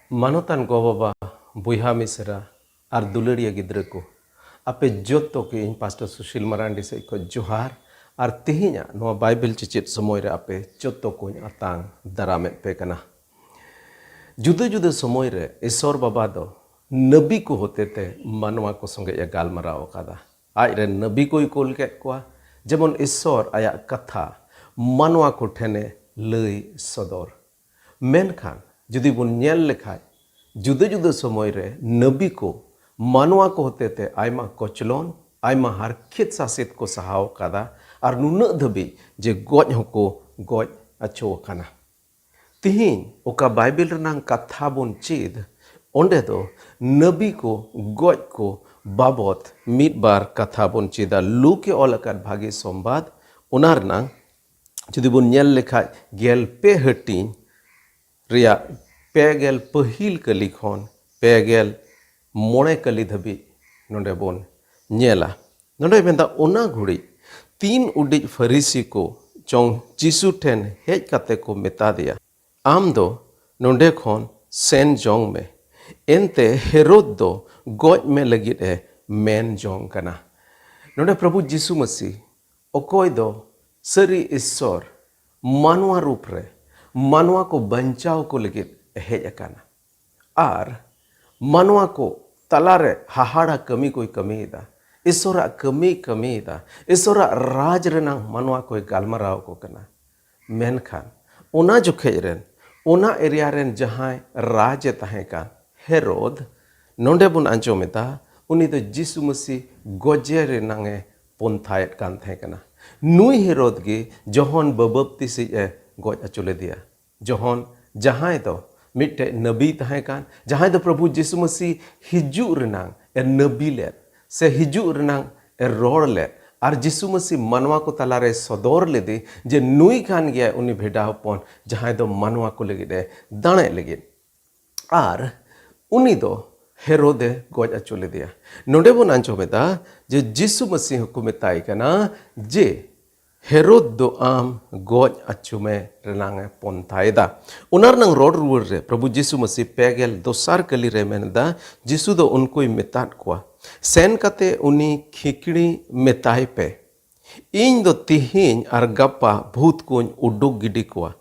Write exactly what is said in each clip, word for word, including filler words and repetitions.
ᱢᱟᱱᱚᱛᱟᱱ ᱜᱚ-ᱵᱟᱵᱟ, ᱵᱚᱭᱦᱟ ᱢᱤᱥᱨᱟ ᱟᱨ ᱫᱩᱞᱟᱹᱲᱤᱭᱟᱹ ᱜᱤᱫᱽᱨᱟᱹ ᱠᱚ, ᱟᱯᱮ ᱡᱚᱛᱚ ᱜᱮ ᱤᱧ ᱯᱟᱥᱴᱚᱨ ᱥᱩᱥᱤᱞ ᱢᱟᱨᱟᱱᱰᱤ ᱥᱮᱫ ᱠᱷᱚᱱ ᱡᱚᱦᱟᱨ᱾ ᱟᱨ ᱛᱮᱦᱮᱧᱟᱜ ᱱᱚᱣᱟ ᱵᱟᱭᱵᱮᱞ ᱪᱮᱪᱮᱫ ᱥᱚᱢᱚᱭ ᱨᱮ ᱟᱯᱮ ᱡᱚᱛᱚ ᱠᱚᱧ ᱟᱛᱟᱝ ᱫᱟᱨᱟᱢᱮᱫ ᱯᱮ ᱠᱟᱱᱟ᱾ ᱡᱩᱫᱟᱹ ᱡᱩᱫᱟᱹ ᱥᱚᱢᱚᱭ ᱨᱮ ᱤᱥᱚᱨ ᱵᱟᱵᱟ ᱫᱚ ᱱᱟᱹᱵᱤ ᱠᱚ ᱦᱚᱛᱮᱛᱮ ᱢᱟᱱᱣᱟ ᱠᱚ ᱥᱚᱸᱜᱮ ᱮ ᱜᱟᱞᱢᱟᱨᱟᱣ ᱟᱠᱟᱫᱟ᱾ ᱟᱡ ᱨᱮᱱ ᱱᱟᱹᱵᱤ ᱠᱚᱭ ᱠᱳᱞ ᱠᱮᱫ ᱠᱚᱣᱟ, ᱡᱮᱢᱚᱱ ᱤᱥᱚᱨ ᱟᱭᱟᱜ ᱠᱟᱛᱷᱟ ᱢᱟᱱᱣᱟ ᱠᱚ ᱴᱷᱮᱱᱮ ᱞᱟᱹᱭ ᱥᱚᱫᱚᱨ᱾ ᱢᱮᱱᱠᱷᱟᱱ ᱡᱩᱫᱤ ᱵᱚᱱ ᱧᱮᱞ ᱞᱮᱠᱷᱟᱡ, ᱡᱩᱫᱟᱹ ᱡᱩᱫᱟᱹ ᱥᱚᱢᱚᱭ ᱨᱮ ᱱᱟᱹᱵᱤ ᱠᱚ ᱢᱟᱱᱣᱟ ᱠᱚ ᱦᱚᱛᱮᱛᱮ ᱟᱭᱢᱟ ᱠᱚᱪᱞᱚᱱ, ᱟᱭᱢᱟ ᱦᱟᱨᱠᱷᱮᱛ ᱥᱟᱥᱮᱛ ᱠᱚ ᱥᱟᱦᱟᱣ ᱠᱟᱫᱟ, ᱟᱨ ᱱᱩᱱᱟᱹᱜ ᱫᱷᱟᱹᱵᱤᱡ ᱡᱮ ᱜᱚᱡ ᱦᱚᱸᱠᱚ ᱜᱚᱡ ᱟᱪᱚ ᱟᱠᱟᱱᱟ᱾ ᱛᱤᱦᱤᱧ ᱚᱠᱟ ᱵᱟᱭᱵᱮᱞ ᱨᱮᱱᱟᱝ ᱠᱟᱛᱷᱟ ᱵᱚᱱ ᱪᱮᱫ, ᱚᱸᱰᱮ ᱫᱚ ᱱᱟᱹᱵᱤ ᱠᱚ ᱜᱚᱡ ᱠᱚ ᱵᱟᱵᱚᱛ ᱢᱤᱫ ᱵᱟᱨ ᱠᱟᱛᱷᱟ ᱵᱚᱱ ᱪᱮᱫᱟ᱾ ᱞᱩᱠ ᱮ ᱚᱞ ᱟᱠᱟᱫ ᱵᱷᱟᱜᱮ ᱥᱚᱢᱵᱟᱫ, ᱚᱱᱟ ᱨᱮᱱᱟᱝ ᱡᱩᱫᱤ ᱵᱚᱱ ᱧᱮᱞ ᱞᱮᱠᱷᱟᱡ, ᱜᱮᱞ ᱯᱮ ᱦᱟᱹᱴᱤᱧ ᱨᱮᱭᱟᱜ ᱯᱮ ᱜᱮᱞ ᱯᱟᱹᱦᱤᱞ ᱠᱟᱹᱞᱤ ᱠᱷᱚᱱ ᱯᱮ ᱜᱮᱞ ᱢᱚᱬᱮ ᱠᱟᱹᱞᱤ ᱫᱷᱟᱹᱵᱤᱡ ᱱᱚᱰᱮ ᱵᱚᱱ ᱧᱮᱞᱟ᱾ ᱱᱚᱰᱮ ᱢᱮᱱᱫᱟ, ᱚᱱᱟ ᱜᱷᱩᱲᱤ ᱛᱤᱱ ᱩᱰᱤᱡ ᱯᱷᱟᱹᱨᱤᱥᱤ ᱠᱚ ᱪᱚᱝ ᱡᱤᱥᱩ ᱴᱷᱮᱱ ᱦᱮᱡ ᱠᱟᱛᱮ ᱠᱚ ᱢᱮᱛᱟ ᱫᱮᱭᱟ, "ᱟᱢ ᱫᱚ ᱱᱚᱰᱮ ᱠᱷᱚᱱ ᱥᱮᱱ ᱡᱚᱝ ᱢᱮ, ᱮᱱᱛᱮ ᱦᱮᱨᱳᱫ ᱫᱚ ᱜᱚᱡ ᱢᱮ ᱞᱟᱹᱜᱤᱫ ᱮ ᱢᱮᱱ ᱡᱚᱝ ᱠᱟᱱᱟ᱾" ᱱᱚᱰᱮ ᱯᱨᱚᱵᱷᱩ ᱡᱤᱥᱩ ᱢᱟᱹᱥᱤ, ᱚᱠᱚᱭ ᱫᱚ ᱥᱟᱹᱨᱤ ᱤᱥᱥᱚᱨ, ᱢᱟᱱᱣᱟ ᱨᱩᱯ ᱨᱮ ᱢᱟᱱᱣᱟ ᱠᱚ ᱵᱟᱧᱪᱟᱣ ᱠᱚ ᱞᱟᱹᱜᱤᱫ ᱮ ᱦᱮᱡ ᱟᱠᱟᱱᱟ ᱟᱨ ᱢᱟᱱᱣᱟ ᱠᱚ ᱛᱟᱞᱟᱨᱮ ᱦᱟᱦᱟᱲᱟ ᱠᱟᱹᱢᱤ ᱠᱚᱭ ᱠᱟᱹᱢᱤᱭᱮᱫᱟ, ᱤᱥᱥᱚᱨᱟᱜ ᱠᱟᱹᱢᱤᱭ ᱠᱟᱹᱢᱤᱭᱮᱫᱟ, ᱤᱥᱥᱚᱨᱟᱜ ᱨᱟᱡᱽ ᱨᱮᱱᱟᱝ ᱢᱟᱱᱣᱟ ᱠᱚᱭ ᱜᱟᱞᱢᱟᱨᱟᱣ ᱟᱠᱚ ᱠᱟᱱᱟ᱾ ᱢᱮᱱᱠᱷᱟᱱ ᱚᱱᱟ ᱡᱚᱠᱷᱮᱡ ᱨᱮᱱ, ᱚᱱᱟ ᱮᱨᱤᱭᱟ ᱨᱮᱱ ᱡᱟᱦᱟᱸᱭ ᱨᱟᱡᱽ ᱮ ᱛᱟᱦᱮᱸ ᱠᱟᱱ, ᱦᱮᱨᱳᱫ, ᱱᱚᱰᱮ ᱵᱚᱱ ᱟᱸᱡᱚᱢ ᱮᱫᱟ, ᱩᱱᱤ ᱫᱚ ᱡᱤᱥᱩ ᱢᱟᱹᱥᱤ ᱜᱚᱡᱮ ᱨᱮᱱᱟᱝ ᱮ ᱯᱚᱱᱛᱷᱟᱭᱮᱫ ᱠᱟᱱ ᱛᱟᱦᱮᱸ ᱠᱟᱱᱟ᱾ ᱱᱩᱭ ᱦᱮᱨᱳᱫ ᱜᱮ ᱡᱚᱦᱚᱱ ᱵᱟᱵᱟᱯᱛᱤᱥᱤᱡ ᱮ ᱜᱚᱡ ᱦᱚᱪᱚ ᱞᱮᱫᱮᱭᱟ᱾ ᱡᱚᱦᱚᱱ, ᱡᱟᱦᱟᱸᱭ ᱫᱚ ᱢᱤᱫᱴᱮᱡ ᱱᱟᱹᱵᱤ ᱛᱟᱦᱮᱸ ᱠᱟᱱ, ᱡᱟᱦᱟᱸᱭ ᱫᱚ ᱯᱨᱚᱵᱷᱩ ᱡᱤᱥᱩ ᱢᱟᱹᱥᱤ ᱦᱤᱡᱩᱜ ᱨᱮᱱᱟᱝ ᱮ ᱱᱟᱹᱵᱤ ᱞᱮᱫ ᱥᱮ ᱦᱤᱡᱩᱜ ᱨᱮᱱᱟᱝ ᱮ ᱨᱚᱲ ᱞᱮᱫ, ᱟᱨ ᱡᱤᱥᱩ ᱢᱟᱹᱥᱤ ᱢᱟᱱᱣᱟ ᱠᱚ ᱛᱟᱞᱟᱨᱮ ᱥᱚᱫᱚᱨ ᱞᱮᱫᱮ ᱡᱮ ᱱᱩᱭ ᱠᱟᱱ ᱜᱮᱭᱟᱭ ᱩᱱᱤ ᱵᱷᱮᱰᱟ ᱦᱚᱯᱚᱱ, ᱡᱟᱦᱟᱸᱭ ᱫᱚ ᱢᱟᱱᱣᱟ ᱠᱚ ᱞᱟᱹᱜᱤᱫ ᱮ ᱫᱟᱲᱮᱜ ᱞᱟᱹᱜᱤᱫ᱾ ᱟᱨ ᱩᱱᱤ ᱫᱚ ᱦᱮᱨᱳᱫᱮ ᱜᱚᱡ ᱦᱚᱪᱚ ᱞᱮᱫᱮᱭᱟ᱾ ᱱᱚᱰᱮ ᱵᱚᱱ ᱟᱸᱡᱚᱢ ᱮᱫᱟ ᱡᱮ ᱡᱤᱥᱩ ᱢᱟᱹᱥᱤ ᱦᱚᱸᱠᱚ ᱢᱮᱛᱟᱭ ᱠᱟᱱᱟ ᱡᱮ ᱦᱮᱨᱳᱫ ᱫᱚ ᱟᱢ ᱜᱚᱡ ᱟᱹᱪᱩᱢᱮ ᱨᱮᱱᱟᱝ ᱮ ᱯᱚᱱᱛᱷᱟᱭᱮᱫᱟ᱾ ᱚᱱᱟ ᱨᱮᱱᱟᱝ ᱨᱚᱲ ᱨᱩᱣᱟᱹᱲ ᱨᱮ ᱯᱨᱚᱵᱷᱩ ᱡᱤᱥᱩ ᱢᱟᱹᱥᱤ ᱯᱮ ᱜᱮᱞ ᱫᱚᱥᱟᱨ ᱠᱟᱹᱞᱤ ᱨᱮ ᱢᱮᱱᱫᱟ, ᱡᱤᱥᱩ ᱫᱚ ᱩᱱᱠᱩᱭ ᱢᱮᱛᱟᱫ ᱠᱚᱣᱟ, ᱥᱮᱱ ᱠᱟᱛᱮ ᱩᱱᱤ ᱠᱷᱤᱠᱲᱤ ᱢᱮᱛᱟᱭ ᱯᱮ, ᱤᱧ ᱫᱚ ᱛᱤᱦᱤᱧ ᱟᱨ ᱜᱟᱯᱟ ᱵᱷᱩᱛ ᱠᱚᱧ ᱩᱰᱩᱠ ᱜᱤᱰᱤ ᱠᱚᱣᱟ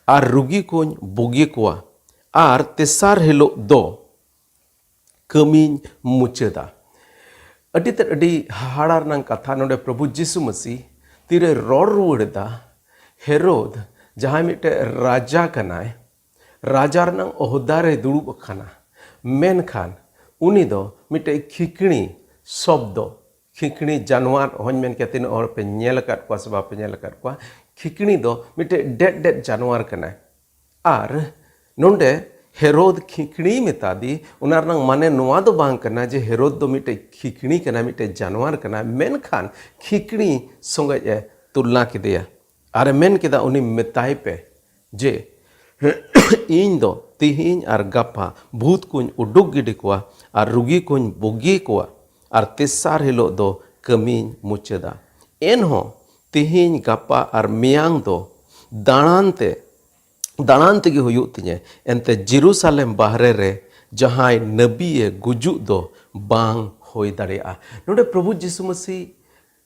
ᱟᱨ ᱨᱩᱜᱤ ᱠᱚᱧ ᱵᱩᱜᱤ ᱠᱚᱣᱟ ᱟᱨ ᱛᱮᱥᱟᱨ ᱦᱤᱞᱳᱜ ᱫᱚ ᱠᱟᱹᱢᱤᱧ ᱢᱩᱪᱟᱹᱫᱟ᱾ ᱟᱹᱰᱤ ᱛᱮᱫ ᱟᱹᱰᱤ ᱦᱟᱦᱟᱲᱟ ᱨᱮᱱᱟᱜ ᱠᱟᱛᱷᱟ ᱱᱚᱰᱮ ᱯᱨᱚᱵᱷᱩ ᱡᱤᱥᱩ ᱢᱟᱹᱥᱤ ᱛᱤᱨᱮ ᱨᱚᱲ ᱨᱩᱣᱟᱹᱲ ᱮᱫᱟ᱾ ᱦᱮᱨᱳᱫ ᱡᱟᱦᱟᱸᱭ ᱢᱤᱫᱴᱮᱡ ᱨᱟᱡᱟ ᱠᱟᱱᱟᱭ, ᱨᱟᱡᱟ ᱨᱮᱱᱟᱜ ᱚᱦᱫᱟ ᱨᱮ ᱫᱩᱲᱩᱵ ᱟᱠᱟᱱᱟ, ᱢᱮᱱᱠᱷᱟᱱ ᱩᱱᱤ ᱫᱚ ᱢᱤᱫᱴᱮᱡ ᱠᱷᱤᱠᱲᱤ ᱥᱚᱵᱫᱚ, ᱠᱷᱤᱠᱲᱤ ᱡᱟᱱᱣᱟᱨ ᱦᱚᱧ ᱢᱮᱱ ᱠᱮᱭᱟ, ᱛᱤᱱᱟᱹᱜ ᱦᱚᱲ ᱯᱮ ᱧᱮᱞ ᱟᱠᱟᱫ ᱠᱚᱣᱟ ᱥᱮ ᱵᱟᱯᱮ ᱧᱮᱞ ᱟᱠᱟᱫ ᱠᱚᱣᱟ, ᱠᱷᱤᱠᱲᱤ ᱫᱚ ᱢᱤᱫᱴᱮᱡ ᱰᱮᱫ ᱰᱮᱫ ᱡᱟᱱᱣᱟᱨ ᱠᱟᱱᱟᱭ᱾ ᱟᱨ ᱱᱚᱰᱮ ᱦᱮᱨᱳᱫ ᱠᱷᱤᱠᱲᱤᱭ ᱢᱮᱛᱟ ᱫᱮ, ᱚᱱᱟ ᱨᱮᱱᱟᱜ ᱢᱟᱱᱮ ᱱᱚᱣᱟ ᱫᱚ ᱵᱟᱝ ᱠᱟᱱᱟ ᱡᱮ ᱦᱮᱨᱳᱫ ᱫᱚ ᱢᱤᱫᱴᱮᱡ ᱠᱷᱤᱠᱲᱤ ᱠᱟᱱᱟᱭ, ᱢᱤᱫᱴᱮᱡ ᱡᱟᱱᱣᱟᱨ ᱠᱟᱱᱟᱭ, ᱢᱮᱱᱠᱷᱟᱱ ᱠᱷᱤᱠᱲᱤ ᱥᱚᱸᱜᱮ ᱮ ᱛᱩᱞᱱᱟ ᱠᱮᱫᱮᱭᱟ᱾ ᱟᱨᱮ ᱢᱮᱱ ᱠᱮᱫᱟ, ᱩᱱᱤ ᱢᱮᱛᱟᱭ ᱯᱮ ᱡᱮ ᱤᱧ ᱫᱚ ᱛᱤᱦᱤᱧ ᱟᱨ ᱜᱟᱯᱟ ᱵᱷᱩᱛ ᱠᱚᱧ ᱩᱰᱩᱠ ᱜᱤᱰᱤ ᱠᱚᱣᱟ ᱟᱨ ᱨᱩᱜᱤ ᱠᱚᱧ ᱵᱩᱜᱤ ᱠᱚᱣᱟ ᱟᱨ ᱛᱮᱥᱟᱨ ᱦᱤᱞᱳᱜ ᱫᱚ ᱠᱟᱹᱢᱤᱧ ᱢᱩᱪᱟᱹᱫᱟ᱾ ᱮᱱᱦᱚᱸ ᱛᱤᱦᱤᱧ, ᱜᱟᱯᱟ ᱟᱨ ᱢᱮᱭᱟᱝ ᱫᱚ ᱫᱟᱬᱟᱱ ᱛᱮ, ᱫᱟᱬᱟᱱ ᱛᱮᱜᱮ ᱦᱩᱭᱩᱜ ᱛᱤᱧᱟᱹ, ᱮᱱᱛᱮ ᱡᱮᱨᱩᱥᱟᱞᱮᱢ ᱵᱟᱦᱨᱮ ᱨᱮ ᱡᱟᱦᱟᱸᱭ ᱱᱟᱹᱵᱤᱭᱮ ᱜᱩᱡᱩᱜ ᱫᱚ ᱵᱟᱝ ᱦᱩᱭ ᱫᱟᱲᱮᱭᱟᱜᱼᱟ᱾ ᱱᱚᱰᱮ ᱯᱨᱚᱵᱷᱩ ᱡᱤᱥᱩ ᱢᱟᱹᱥᱤ,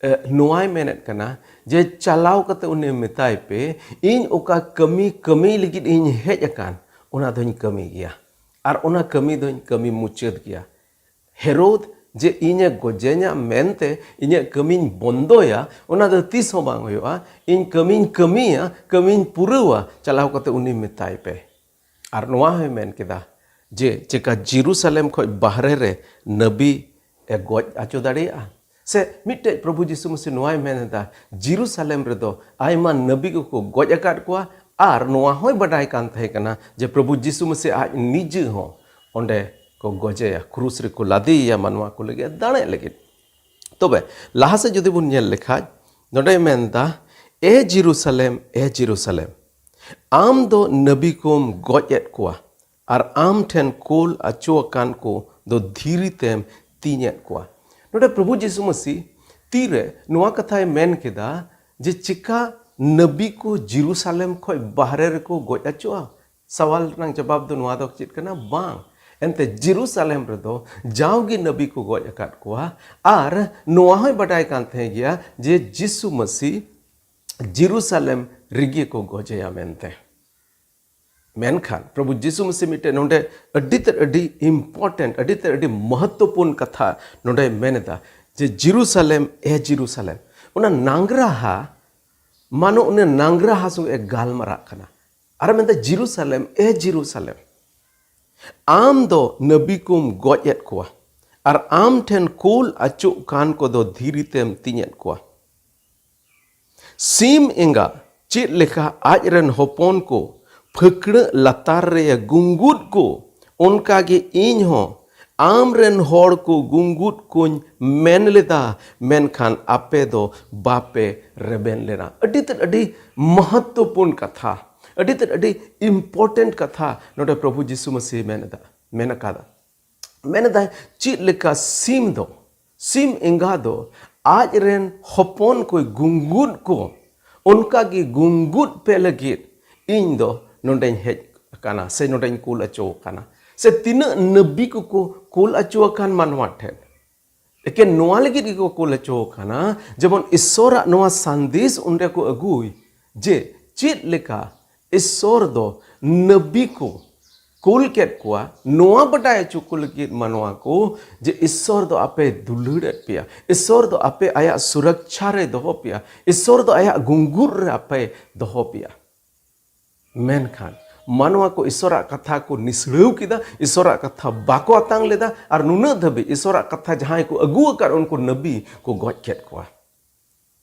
ᱮ, ᱱᱚᱣᱟᱭ ᱢᱮᱱᱮᱫ ᱠᱟᱱᱟ ᱡᱮ ᱪᱟᱞᱟᱣ ᱠᱟᱛᱮ ᱩᱱᱤ ᱢᱮᱛᱟᱭ ᱯᱮ, ᱤᱧ ᱚᱠᱟ ᱠᱟᱹᱢᱤ ᱠᱟᱹᱢᱤ ᱞᱟᱹᱜᱤᱫ ᱤᱧ ᱦᱮᱡ ᱟᱠᱟᱱ, ᱚᱱᱟ ᱫᱚᱧ ᱠᱟᱹᱢᱤ ᱜᱮᱭᱟ ᱟᱨ ᱚᱱᱟ ᱠᱟᱹᱢᱤ ᱫᱚᱧ ᱠᱟᱹᱢᱤ ᱢᱩᱪᱟᱹᱫ ᱜᱮᱭᱟ᱾ ᱦᱮᱨᱳᱫ ᱡᱮ ᱤᱧᱮ ᱜᱚᱡᱮᱧᱟ ᱢᱮᱱᱛᱮ ᱤᱧᱟᱹᱜ ᱠᱟᱹᱢᱤᱧ ᱵᱚᱱᱫᱚᱭᱟ, ᱚᱱᱟ ᱫᱚ ᱛᱤᱥ ᱦᱚᱸ ᱵᱟᱝ ᱦᱩᱭᱩᱜᱼᱟ᱾ ᱤᱧ ᱠᱟᱹᱢᱤᱧ ᱠᱟᱹᱢᱤᱭᱟ, ᱠᱟᱹᱢᱤᱧ ᱯᱩᱨᱟᱹᱣᱟ, ᱪᱟᱞᱟᱣ ᱠᱟᱛᱮ ᱩᱱᱤ ᱢᱮᱛᱟᱭ ᱯᱮ᱾ ᱟᱨ ᱱᱚᱣᱟ ᱦᱚᱸᱭ ᱢᱮᱱ ᱠᱮᱫᱟ ᱡᱮ ᱪᱮᱠᱟ ᱡᱮᱨᱩᱥᱟᱞᱮᱢ ᱠᱷᱚᱱ ᱵᱟᱦᱨᱮ ᱨᱮ ᱱᱟᱹᱵᱤ ᱮ ᱜᱚᱡ ᱟᱪᱚ ᱫᱟᱲᱮᱭᱟᱜᱼᱟ? ᱥᱮ ᱢᱤᱫᱴᱮᱡ ᱯᱨᱚᱵᱷᱩ ᱡᱤᱥᱩ ᱢᱟᱹᱥᱤ ᱱᱚᱣᱟᱭ ᱢᱮᱱ ᱮᱫᱟ, ᱡᱮᱨᱩᱥᱟᱞᱮᱢ ᱨᱮᱫᱚ ᱟᱭᱢᱟ ᱱᱟᱹᱵᱤ ᱠᱚᱠᱚ ᱜᱚᱡ ᱟᱠᱟᱫ ᱠᱚᱣᱟ, ᱟᱨ ᱱᱚᱣᱟ ᱦᱚᱸᱭ ᱵᱟᱰᱟᱭ ᱠᱟᱱ ᱛᱟᱦᱮᱸ ᱠᱟᱱᱟ ᱡᱮ ᱯᱨᱚᱵᱷᱩ ᱡᱤᱥᱩ ᱢᱟᱹᱥᱤ ᱟᱡ ᱱᱤᱡᱮ ᱦᱚᱸ ᱚᱸᱰᱮ ᱠᱚ ᱜᱚᱡᱮᱭᱟ, ᱠᱨᱩᱥ ᱨᱮᱠᱚ ᱞᱟᱫᱮᱭᱮᱭᱟ ᱢᱟᱱᱣᱟ ᱠᱚ ᱞᱟᱹᱜᱤᱫ ᱫᱟᱲᱮᱜ ᱞᱟᱹᱜᱤᱫ᱾ ᱛᱚᱵᱮ ᱞᱟᱦᱟ ᱥᱮᱫ ᱡᱩᱫᱤ ᱵᱚᱱ ᱧᱮᱞ ᱞᱮᱠᱷᱟᱡ, ᱱᱚᱰᱮᱭ ᱢᱮᱱᱫᱟ, ᱮ ᱡᱮᱨᱩᱥᱟᱞᱮᱢ, ᱮ ᱡᱮᱨᱩᱥᱟᱞᱮᱢ, ᱟᱢ ᱫᱚ ᱱᱟᱹᱵᱤ ᱠᱚᱢ ᱜᱚᱡ ᱮᱫ ᱠᱚᱣᱟ ᱟᱨ ᱟᱢ ᱴᱷᱮᱱ ᱠᱳᱞ ᱟᱪᱚ ᱟᱠᱟᱱ ᱠᱚ ᱫᱚ ᱫᱷᱤᱨᱤ ᱛᱮᱢ ᱛᱤᱧ ᱮᱫ ᱠᱚᱣᱟ᱾ ᱱᱚᱰᱮ ᱯᱨᱚᱵᱷᱩ ᱡᱤᱥᱩ ᱢᱟᱹᱥᱤ ᱛᱤᱨᱮ ᱱᱚᱣᱟ ᱠᱟᱛᱷᱟᱭ ᱢᱮᱱ ᱠᱮᱫᱟ, ᱡᱮ ᱪᱤᱠᱟ ᱱᱟᱵᱤ ᱠᱚ ᱡᱮᱨᱩᱥᱟᱞᱮᱢ ᱠᱷᱚᱱ ᱵᱟᱦᱨᱮ ᱨᱮᱠᱚ ᱜᱚᱡ ᱚᱪᱚᱜᱼᱟ? ᱥᱟᱣᱟᱞ ᱨᱮᱱᱟᱜ ᱡᱚᱵᱟᱵ ᱫᱚ ᱱᱚᱣᱟ ᱫᱚ ᱪᱮᱫ ᱠᱟᱱᱟ? ᱵᱟᱝ᱾ ᱮᱱᱛᱮ ᱡᱮᱨᱩᱥᱟᱞᱮᱢ ᱨᱮᱫᱚ ᱡᱟᱣᱜᱮ ᱱᱟᱵᱤ ᱠᱚ ᱜᱚᱡ ᱟᱠᱟᱫ ᱠᱚᱣᱟ᱾ ᱟᱨ ᱱᱚᱣᱟ ᱦᱚᱸᱭ ᱵᱟᱰᱟᱭ ᱠᱟᱱ ᱛᱟᱦᱮᱸ ᱜᱮᱭᱟ ᱡᱮ ᱡᱤᱥᱩ ᱢᱟᱹᱥᱤ ᱡᱮᱨᱩᱥᱟᱞᱮᱢ ᱨᱮᱜᱮ ᱠᱚ ᱜᱚᱡᱮᱭᱟ ᱢᱮᱱᱛᱮ᱾ ᱢᱮᱱᱠᱷᱟᱱ ᱯᱨᱚᱵᱷᱩ ᱡᱤᱥᱩ ᱢᱟᱹᱥᱤ ᱢᱤᱫᱴᱮᱱ ᱱᱚᱰᱮ ᱟᱹᱰᱤ ᱛᱮᱫ ᱟᱹᱰᱤ important, ᱟᱹᱰᱤ ᱛᱮᱫ ᱟᱹᱰᱤ ᱢᱚᱦᱚᱛᱛᱚᱯᱩᱨᱱ ᱠᱟᱛᱷᱟ ᱱᱚᱰᱮᱭ ᱢᱮᱱ ᱮᱫᱟ ᱡᱮ, "ᱡᱮᱨᱩᱥᱟᱞᱮᱢ, ᱮ ᱡᱮᱨᱩᱥᱟᱞᱮᱢ", ᱚᱱᱟ ᱱᱟᱝᱨᱟᱦᱟ, ᱢᱟᱱᱚ ᱚᱱᱟ ᱱᱟᱝᱨᱟᱦᱟ ᱥᱚᱸᱜᱮ ᱮ ᱜᱟᱞᱢᱟᱨᱟᱜ ᱠᱟᱱᱟ᱾ ᱟᱨ ᱢᱮᱱᱫᱟ, "ᱡᱮᱨᱩᱥᱟᱞᱮᱢ, ᱮ ᱡᱮᱨᱩᱥᱟᱞᱮᱢ, ᱟᱢ ᱫᱚ ᱱᱟᱵᱤ ᱠᱚᱢ ᱜᱚᱡ ᱮᱫ ᱠᱚᱣᱟ ᱟᱨ ᱟᱢ ᱴᱷᱮᱱ ᱠᱩᱞ ᱟᱹᱪᱩᱜ ᱠᱟᱱ ᱠᱚᱫᱚ ᱫᱷᱤᱨᱤ ᱛᱮᱢ ᱛᱤᱧᱮᱫ ᱠᱚᱣᱟ᱾ ᱥᱤᱢ ᱮᱸᱜᱟ ᱪᱮᱫ ᱞᱮᱠᱟ ᱟᱡ ᱨᱮᱱ ᱦᱚᱯᱚᱱ ᱠᱚ ᱯᱷᱟᱹᱠᱲᱟᱹᱜ ᱞᱟᱛᱟᱨ ᱨᱮ ᱜᱩᱸᱜᱩᱫ ᱠᱚ, ᱚᱱᱠᱟ ᱜᱮ ᱤᱧ ᱦᱚᱸ ᱟᱢ ᱨᱮᱱ ᱦᱚᱲ ᱠᱚ ᱜᱩᱸᱜᱩᱫ ᱠᱚᱧ ᱢᱮᱱ ᱞᱮᱫᱟ, ᱢᱮᱱᱠᱷᱟᱱ ᱟᱯᱮ ᱫᱚ ᱵᱟᱯᱮ ᱨᱮᱵᱮᱱ ᱞᱮᱱᱟ᱾" ᱟᱹᱰᱤ ᱛᱮᱫ ᱟᱹᱰᱤ ᱢᱚᱦᱚᱛᱛᱚᱯᱩᱨᱱ ᱠᱟᱛᱷᱟ, ᱟᱹᱰᱤ ᱛᱮᱫ ᱟᱹᱰᱤ important ᱠᱟᱛᱷᱟ ᱱᱚᱰᱮ ᱯᱨᱚᱵᱷᱩ ᱡᱤᱥᱩ ᱢᱟᱹᱥᱤ ᱢᱮᱱ ᱮᱫᱟ, ᱢᱮᱱ ᱟᱠᱟᱫᱟ᱾ ᱢᱮᱱ ᱮᱫᱟᱭ, ᱪᱮᱫ ᱞᱮᱠᱟ ᱥᱤᱢ ᱫᱚ, ᱥᱤᱢ ᱮᱸᱜᱟ ᱫᱚ ᱟᱡ ᱨᱮᱱ ᱦᱚᱯᱚᱱ ᱠᱚᱭ ᱜᱩᱸᱜᱩᱫ ᱠᱚ, ᱚᱱᱠᱟ ᱜᱮ ᱜᱩᱸᱜᱩᱫ ᱯᱮ ᱞᱟᱹᱜᱤᱫ ᱤᱧ ᱫᱚ ᱱᱚᱰᱮᱧ ᱦᱮᱡ ᱟᱠᱟᱱᱟ ᱥᱮ ᱱᱚᱰᱮᱧ ᱠᱩᱞ ᱚᱪᱚ ᱟᱠᱟᱱᱟ᱾ ᱥᱮ ᱛᱤᱱᱟᱹᱜ ᱱᱟᱹᱵᱤ ᱠᱚᱠᱚ ᱠᱩᱞ ᱚᱪᱚ ᱟᱠᱟᱱ ᱢᱟᱱᱣᱟ ᱴᱷᱮᱱ, ᱮᱠᱮᱱ ᱱᱚᱣᱟ ᱞᱟᱹᱜᱤᱫ ᱜᱮᱠᱚ ᱠᱩᱞ ᱚᱪᱚ ᱟᱠᱟᱱᱟ, ᱡᱮᱢᱚᱱ ᱤᱥᱚᱨᱟᱜ ᱱᱚᱣᱟ ᱥᱟᱸᱫᱮᱥ ᱚᱸᱰᱮ ᱠᱚ ᱟᱹᱜᱩᱭ, ᱡᱮ ᱪᱮᱫ ᱞᱮᱠᱟ ᱤᱥᱚᱨ ᱫᱚ ᱱᱟᱹᱵᱤ ᱠᱚ ᱠᱩᱞ ᱠᱮᱫ ᱠᱚᱣᱟ, ᱱᱚᱣᱟ ᱵᱟᱰᱟᱭ ᱚᱪᱚ ᱠᱚ ᱞᱟᱹᱜᱤᱫ ᱢᱟᱱᱣᱟ ᱠᱚ, ᱡᱮ ᱤᱥᱚᱨ ᱫᱚ ᱟᱯᱮ ᱫᱩᱞᱟᱹᱲ ᱮᱫ ᱯᱮᱭᱟ, ᱤᱥᱚᱨ ᱫᱚ ᱟᱯᱮ ᱟᱭᱟᱜ ᱥᱩᱨᱚᱠᱪᱷᱟ ᱨᱮ ᱫᱚᱦᱚ ᱯᱮᱭᱟ, ᱤᱥᱚᱨ ᱫᱚ ᱟᱭᱟᱜ ᱜᱩᱸᱜᱩᱨ ᱨᱮ ᱟᱯᱮ ᱫᱚᱦᱚ ᱯᱮᱭᱟ᱾ ᱢᱮᱱᱠᱷᱟᱱ ᱢᱟᱱᱣᱟ ᱠᱚ ᱤᱥᱚᱨᱟᱜ ᱠᱟᱛᱷᱟ ᱠᱚ ᱱᱤᱥᱲᱟᱹᱣ ᱠᱮᱫᱟ, ᱤᱥᱚᱨᱟᱜ ᱠᱟᱛᱷᱟ ᱵᱟᱠᱚ ᱟᱛᱟᱝ ᱞᱮᱫᱟ, ᱟᱨ ᱱᱩᱱᱟᱹᱜ ᱫᱷᱟᱹᱵᱤᱡ ᱤᱥᱚᱨᱟᱜ ᱠᱟᱛᱷᱟ ᱡᱟᱦᱟᱸᱭ ᱠᱚ ᱟᱹᱜᱩ ᱟᱠᱟᱫ, ᱩᱱᱠᱩ ᱱᱟᱹᱵᱤ ᱠᱚ ᱜᱚᱡ ᱠᱮᱫ ᱠᱚᱣᱟ᱾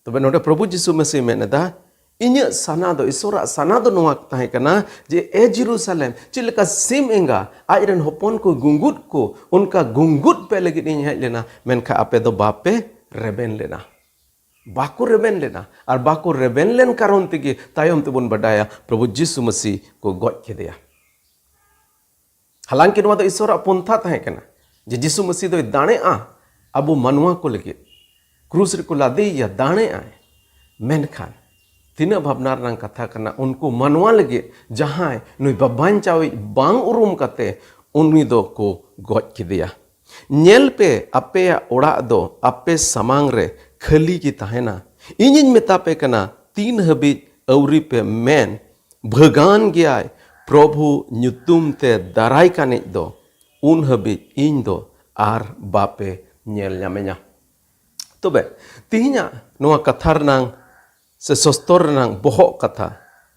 ᱛᱚᱵᱮ ᱱᱚᱰᱮ ᱯᱨᱚᱵᱷᱩ ᱡᱤᱥᱩ ᱢᱟᱹᱥᱤ ᱢᱮᱱ ᱮᱫᱟ, ᱤᱧᱟᱹᱜ ᱥᱟᱱᱟ ᱫᱚ, ᱤᱥᱚᱨᱟᱜ ᱥᱟᱱᱟ ᱫᱚ ᱱᱚᱣᱟ ᱛᱟᱦᱮᱸ ᱠᱟᱱᱟ ᱡᱮ, ᱮ ᱡᱮᱨᱩᱥᱟᱞᱮᱢ, ᱪᱮᱫ ᱞᱮᱠᱟ ᱥᱤᱢ ᱮᱸᱜᱟ ᱟᱡ ᱨᱮᱱ ᱦᱚᱯᱚᱱ ᱠᱚ ᱜᱩᱸᱜᱩᱫ ᱠᱚ, ᱚᱱᱠᱟ ᱜᱩᱸᱜᱩᱫ ᱯᱮ ᱞᱟᱹᱜᱤᱫ ᱤᱧ ᱦᱮᱡ ᱞᱮᱱᱟ, ᱢᱮᱱᱠᱷᱟᱱ ᱟᱯᱮ ᱫᱚ ᱵᱟᱯᱮ ᱨᱮᱵᱮᱱ ᱞᱮᱱᱟ᱾ ᱵᱟᱠᱚ ᱨᱮᱵᱮᱱ ᱞᱮᱱᱟ, ᱟᱨ ᱵᱟᱠᱚ ᱨᱮᱵᱮᱱ ᱞᱮᱱ ᱠᱟᱨᱚᱱ ᱛᱮᱜᱮ ᱛᱟᱭᱚᱢ ᱛᱮᱵᱚᱱ ᱵᱟᱰᱟᱭᱟ ᱯᱨᱚᱵᱷᱩ ᱡᱤᱥᱩ ᱢᱟᱹᱥᱤ ᱠᱚ ᱜᱚᱡ ᱠᱮᱫᱮᱭᱟ᱾ ᱦᱟᱞᱟᱝᱠᱤ ᱱᱚᱣᱟ ᱫᱚ ᱤᱥᱚᱨᱟᱜ ᱯᱚᱱᱛᱷᱟ ᱛᱟᱦᱮᱸ ᱠᱟᱱᱟ ᱡᱮ ᱡᱤᱥᱩ ᱢᱟᱹᱥᱤ ᱫᱚᱭ ᱫᱟᱲᱮᱜᱼᱟ ᱟᱵᱚ ᱢᱟᱱᱣᱟ ᱠᱚ ᱞᱟᱹᱜᱤᱫ᱾ ᱠᱨᱩᱥ ᱨᱮᱠᱚ ᱞᱟᱫᱮᱭᱮᱭᱟ, ᱫᱟᱲᱮᱜᱼᱟᱭ᱾ ᱢᱮᱱᱠᱷᱟᱱ ᱛᱤᱱᱟᱹᱜ ᱵᱷᱟᱵᱽᱱᱟ ᱨᱮᱱᱟᱜ ᱠᱟᱛᱷᱟ ᱠᱟᱱᱟ, ᱩᱱᱠᱩ ᱢᱟᱱᱣᱟ ᱞᱟᱹᱜᱤᱫ ᱡᱟᱦᱟᱸᱭ ᱱᱩᱭ ᱵᱟᱧᱪᱟᱣᱤᱡ ᱵᱟᱝ ᱩᱨᱩᱢ ᱠᱟᱛᱮ ᱩᱱᱤ ᱫᱚ ᱠᱚ ᱜᱚᱡ ᱠᱮᱫᱮᱭᱟ᱾ ᱧᱮᱞ ᱯᱮ, ᱟᱯᱮᱭᱟᱜ ᱚᱲᱟᱜ ᱫᱚ ᱟᱯᱮ ᱥᱟᱢᱟᱝ ᱨᱮ ᱠᱷᱟᱹᱞᱤ ᱜᱮ ᱛᱟᱦᱮᱱᱟ᱾ ᱤᱧᱤᱧ ᱢᱮᱛᱟ ᱯᱮ ᱠᱟᱱᱟ, ᱛᱤᱱ ᱦᱟᱹᱵᱤᱡ ᱟᱹᱣᱨᱤ ᱯᱮ ᱢᱮᱱ ᱵᱷᱟᱹᱜᱟᱱ ᱜᱮᱭᱟᱭ ᱯᱨᱚᱵᱷᱩ ᱧᱩᱛᱩᱢ ᱛᱮ ᱫᱟᱨᱟᱭ ᱠᱟᱱᱤᱡ ᱫᱚ, ᱩᱱ ᱦᱟᱹᱵᱤᱡ ᱤᱧ ᱫᱚ ᱟᱨ ᱵᱟᱯᱮ ᱧᱮᱞ ᱧᱟᱢᱮᱧᱟ᱾ ᱛᱚᱵᱮ ᱛᱮᱦᱮᱧᱟᱜ ᱱᱚᱣᱟ ᱠᱟᱛᱷᱟ ᱨᱮᱱᱟᱝ ᱥᱮ ᱥᱚᱥᱛᱚᱨ ᱨᱮᱱᱟᱝ ᱵᱚᱦᱚᱜ ᱠᱟᱛᱷᱟ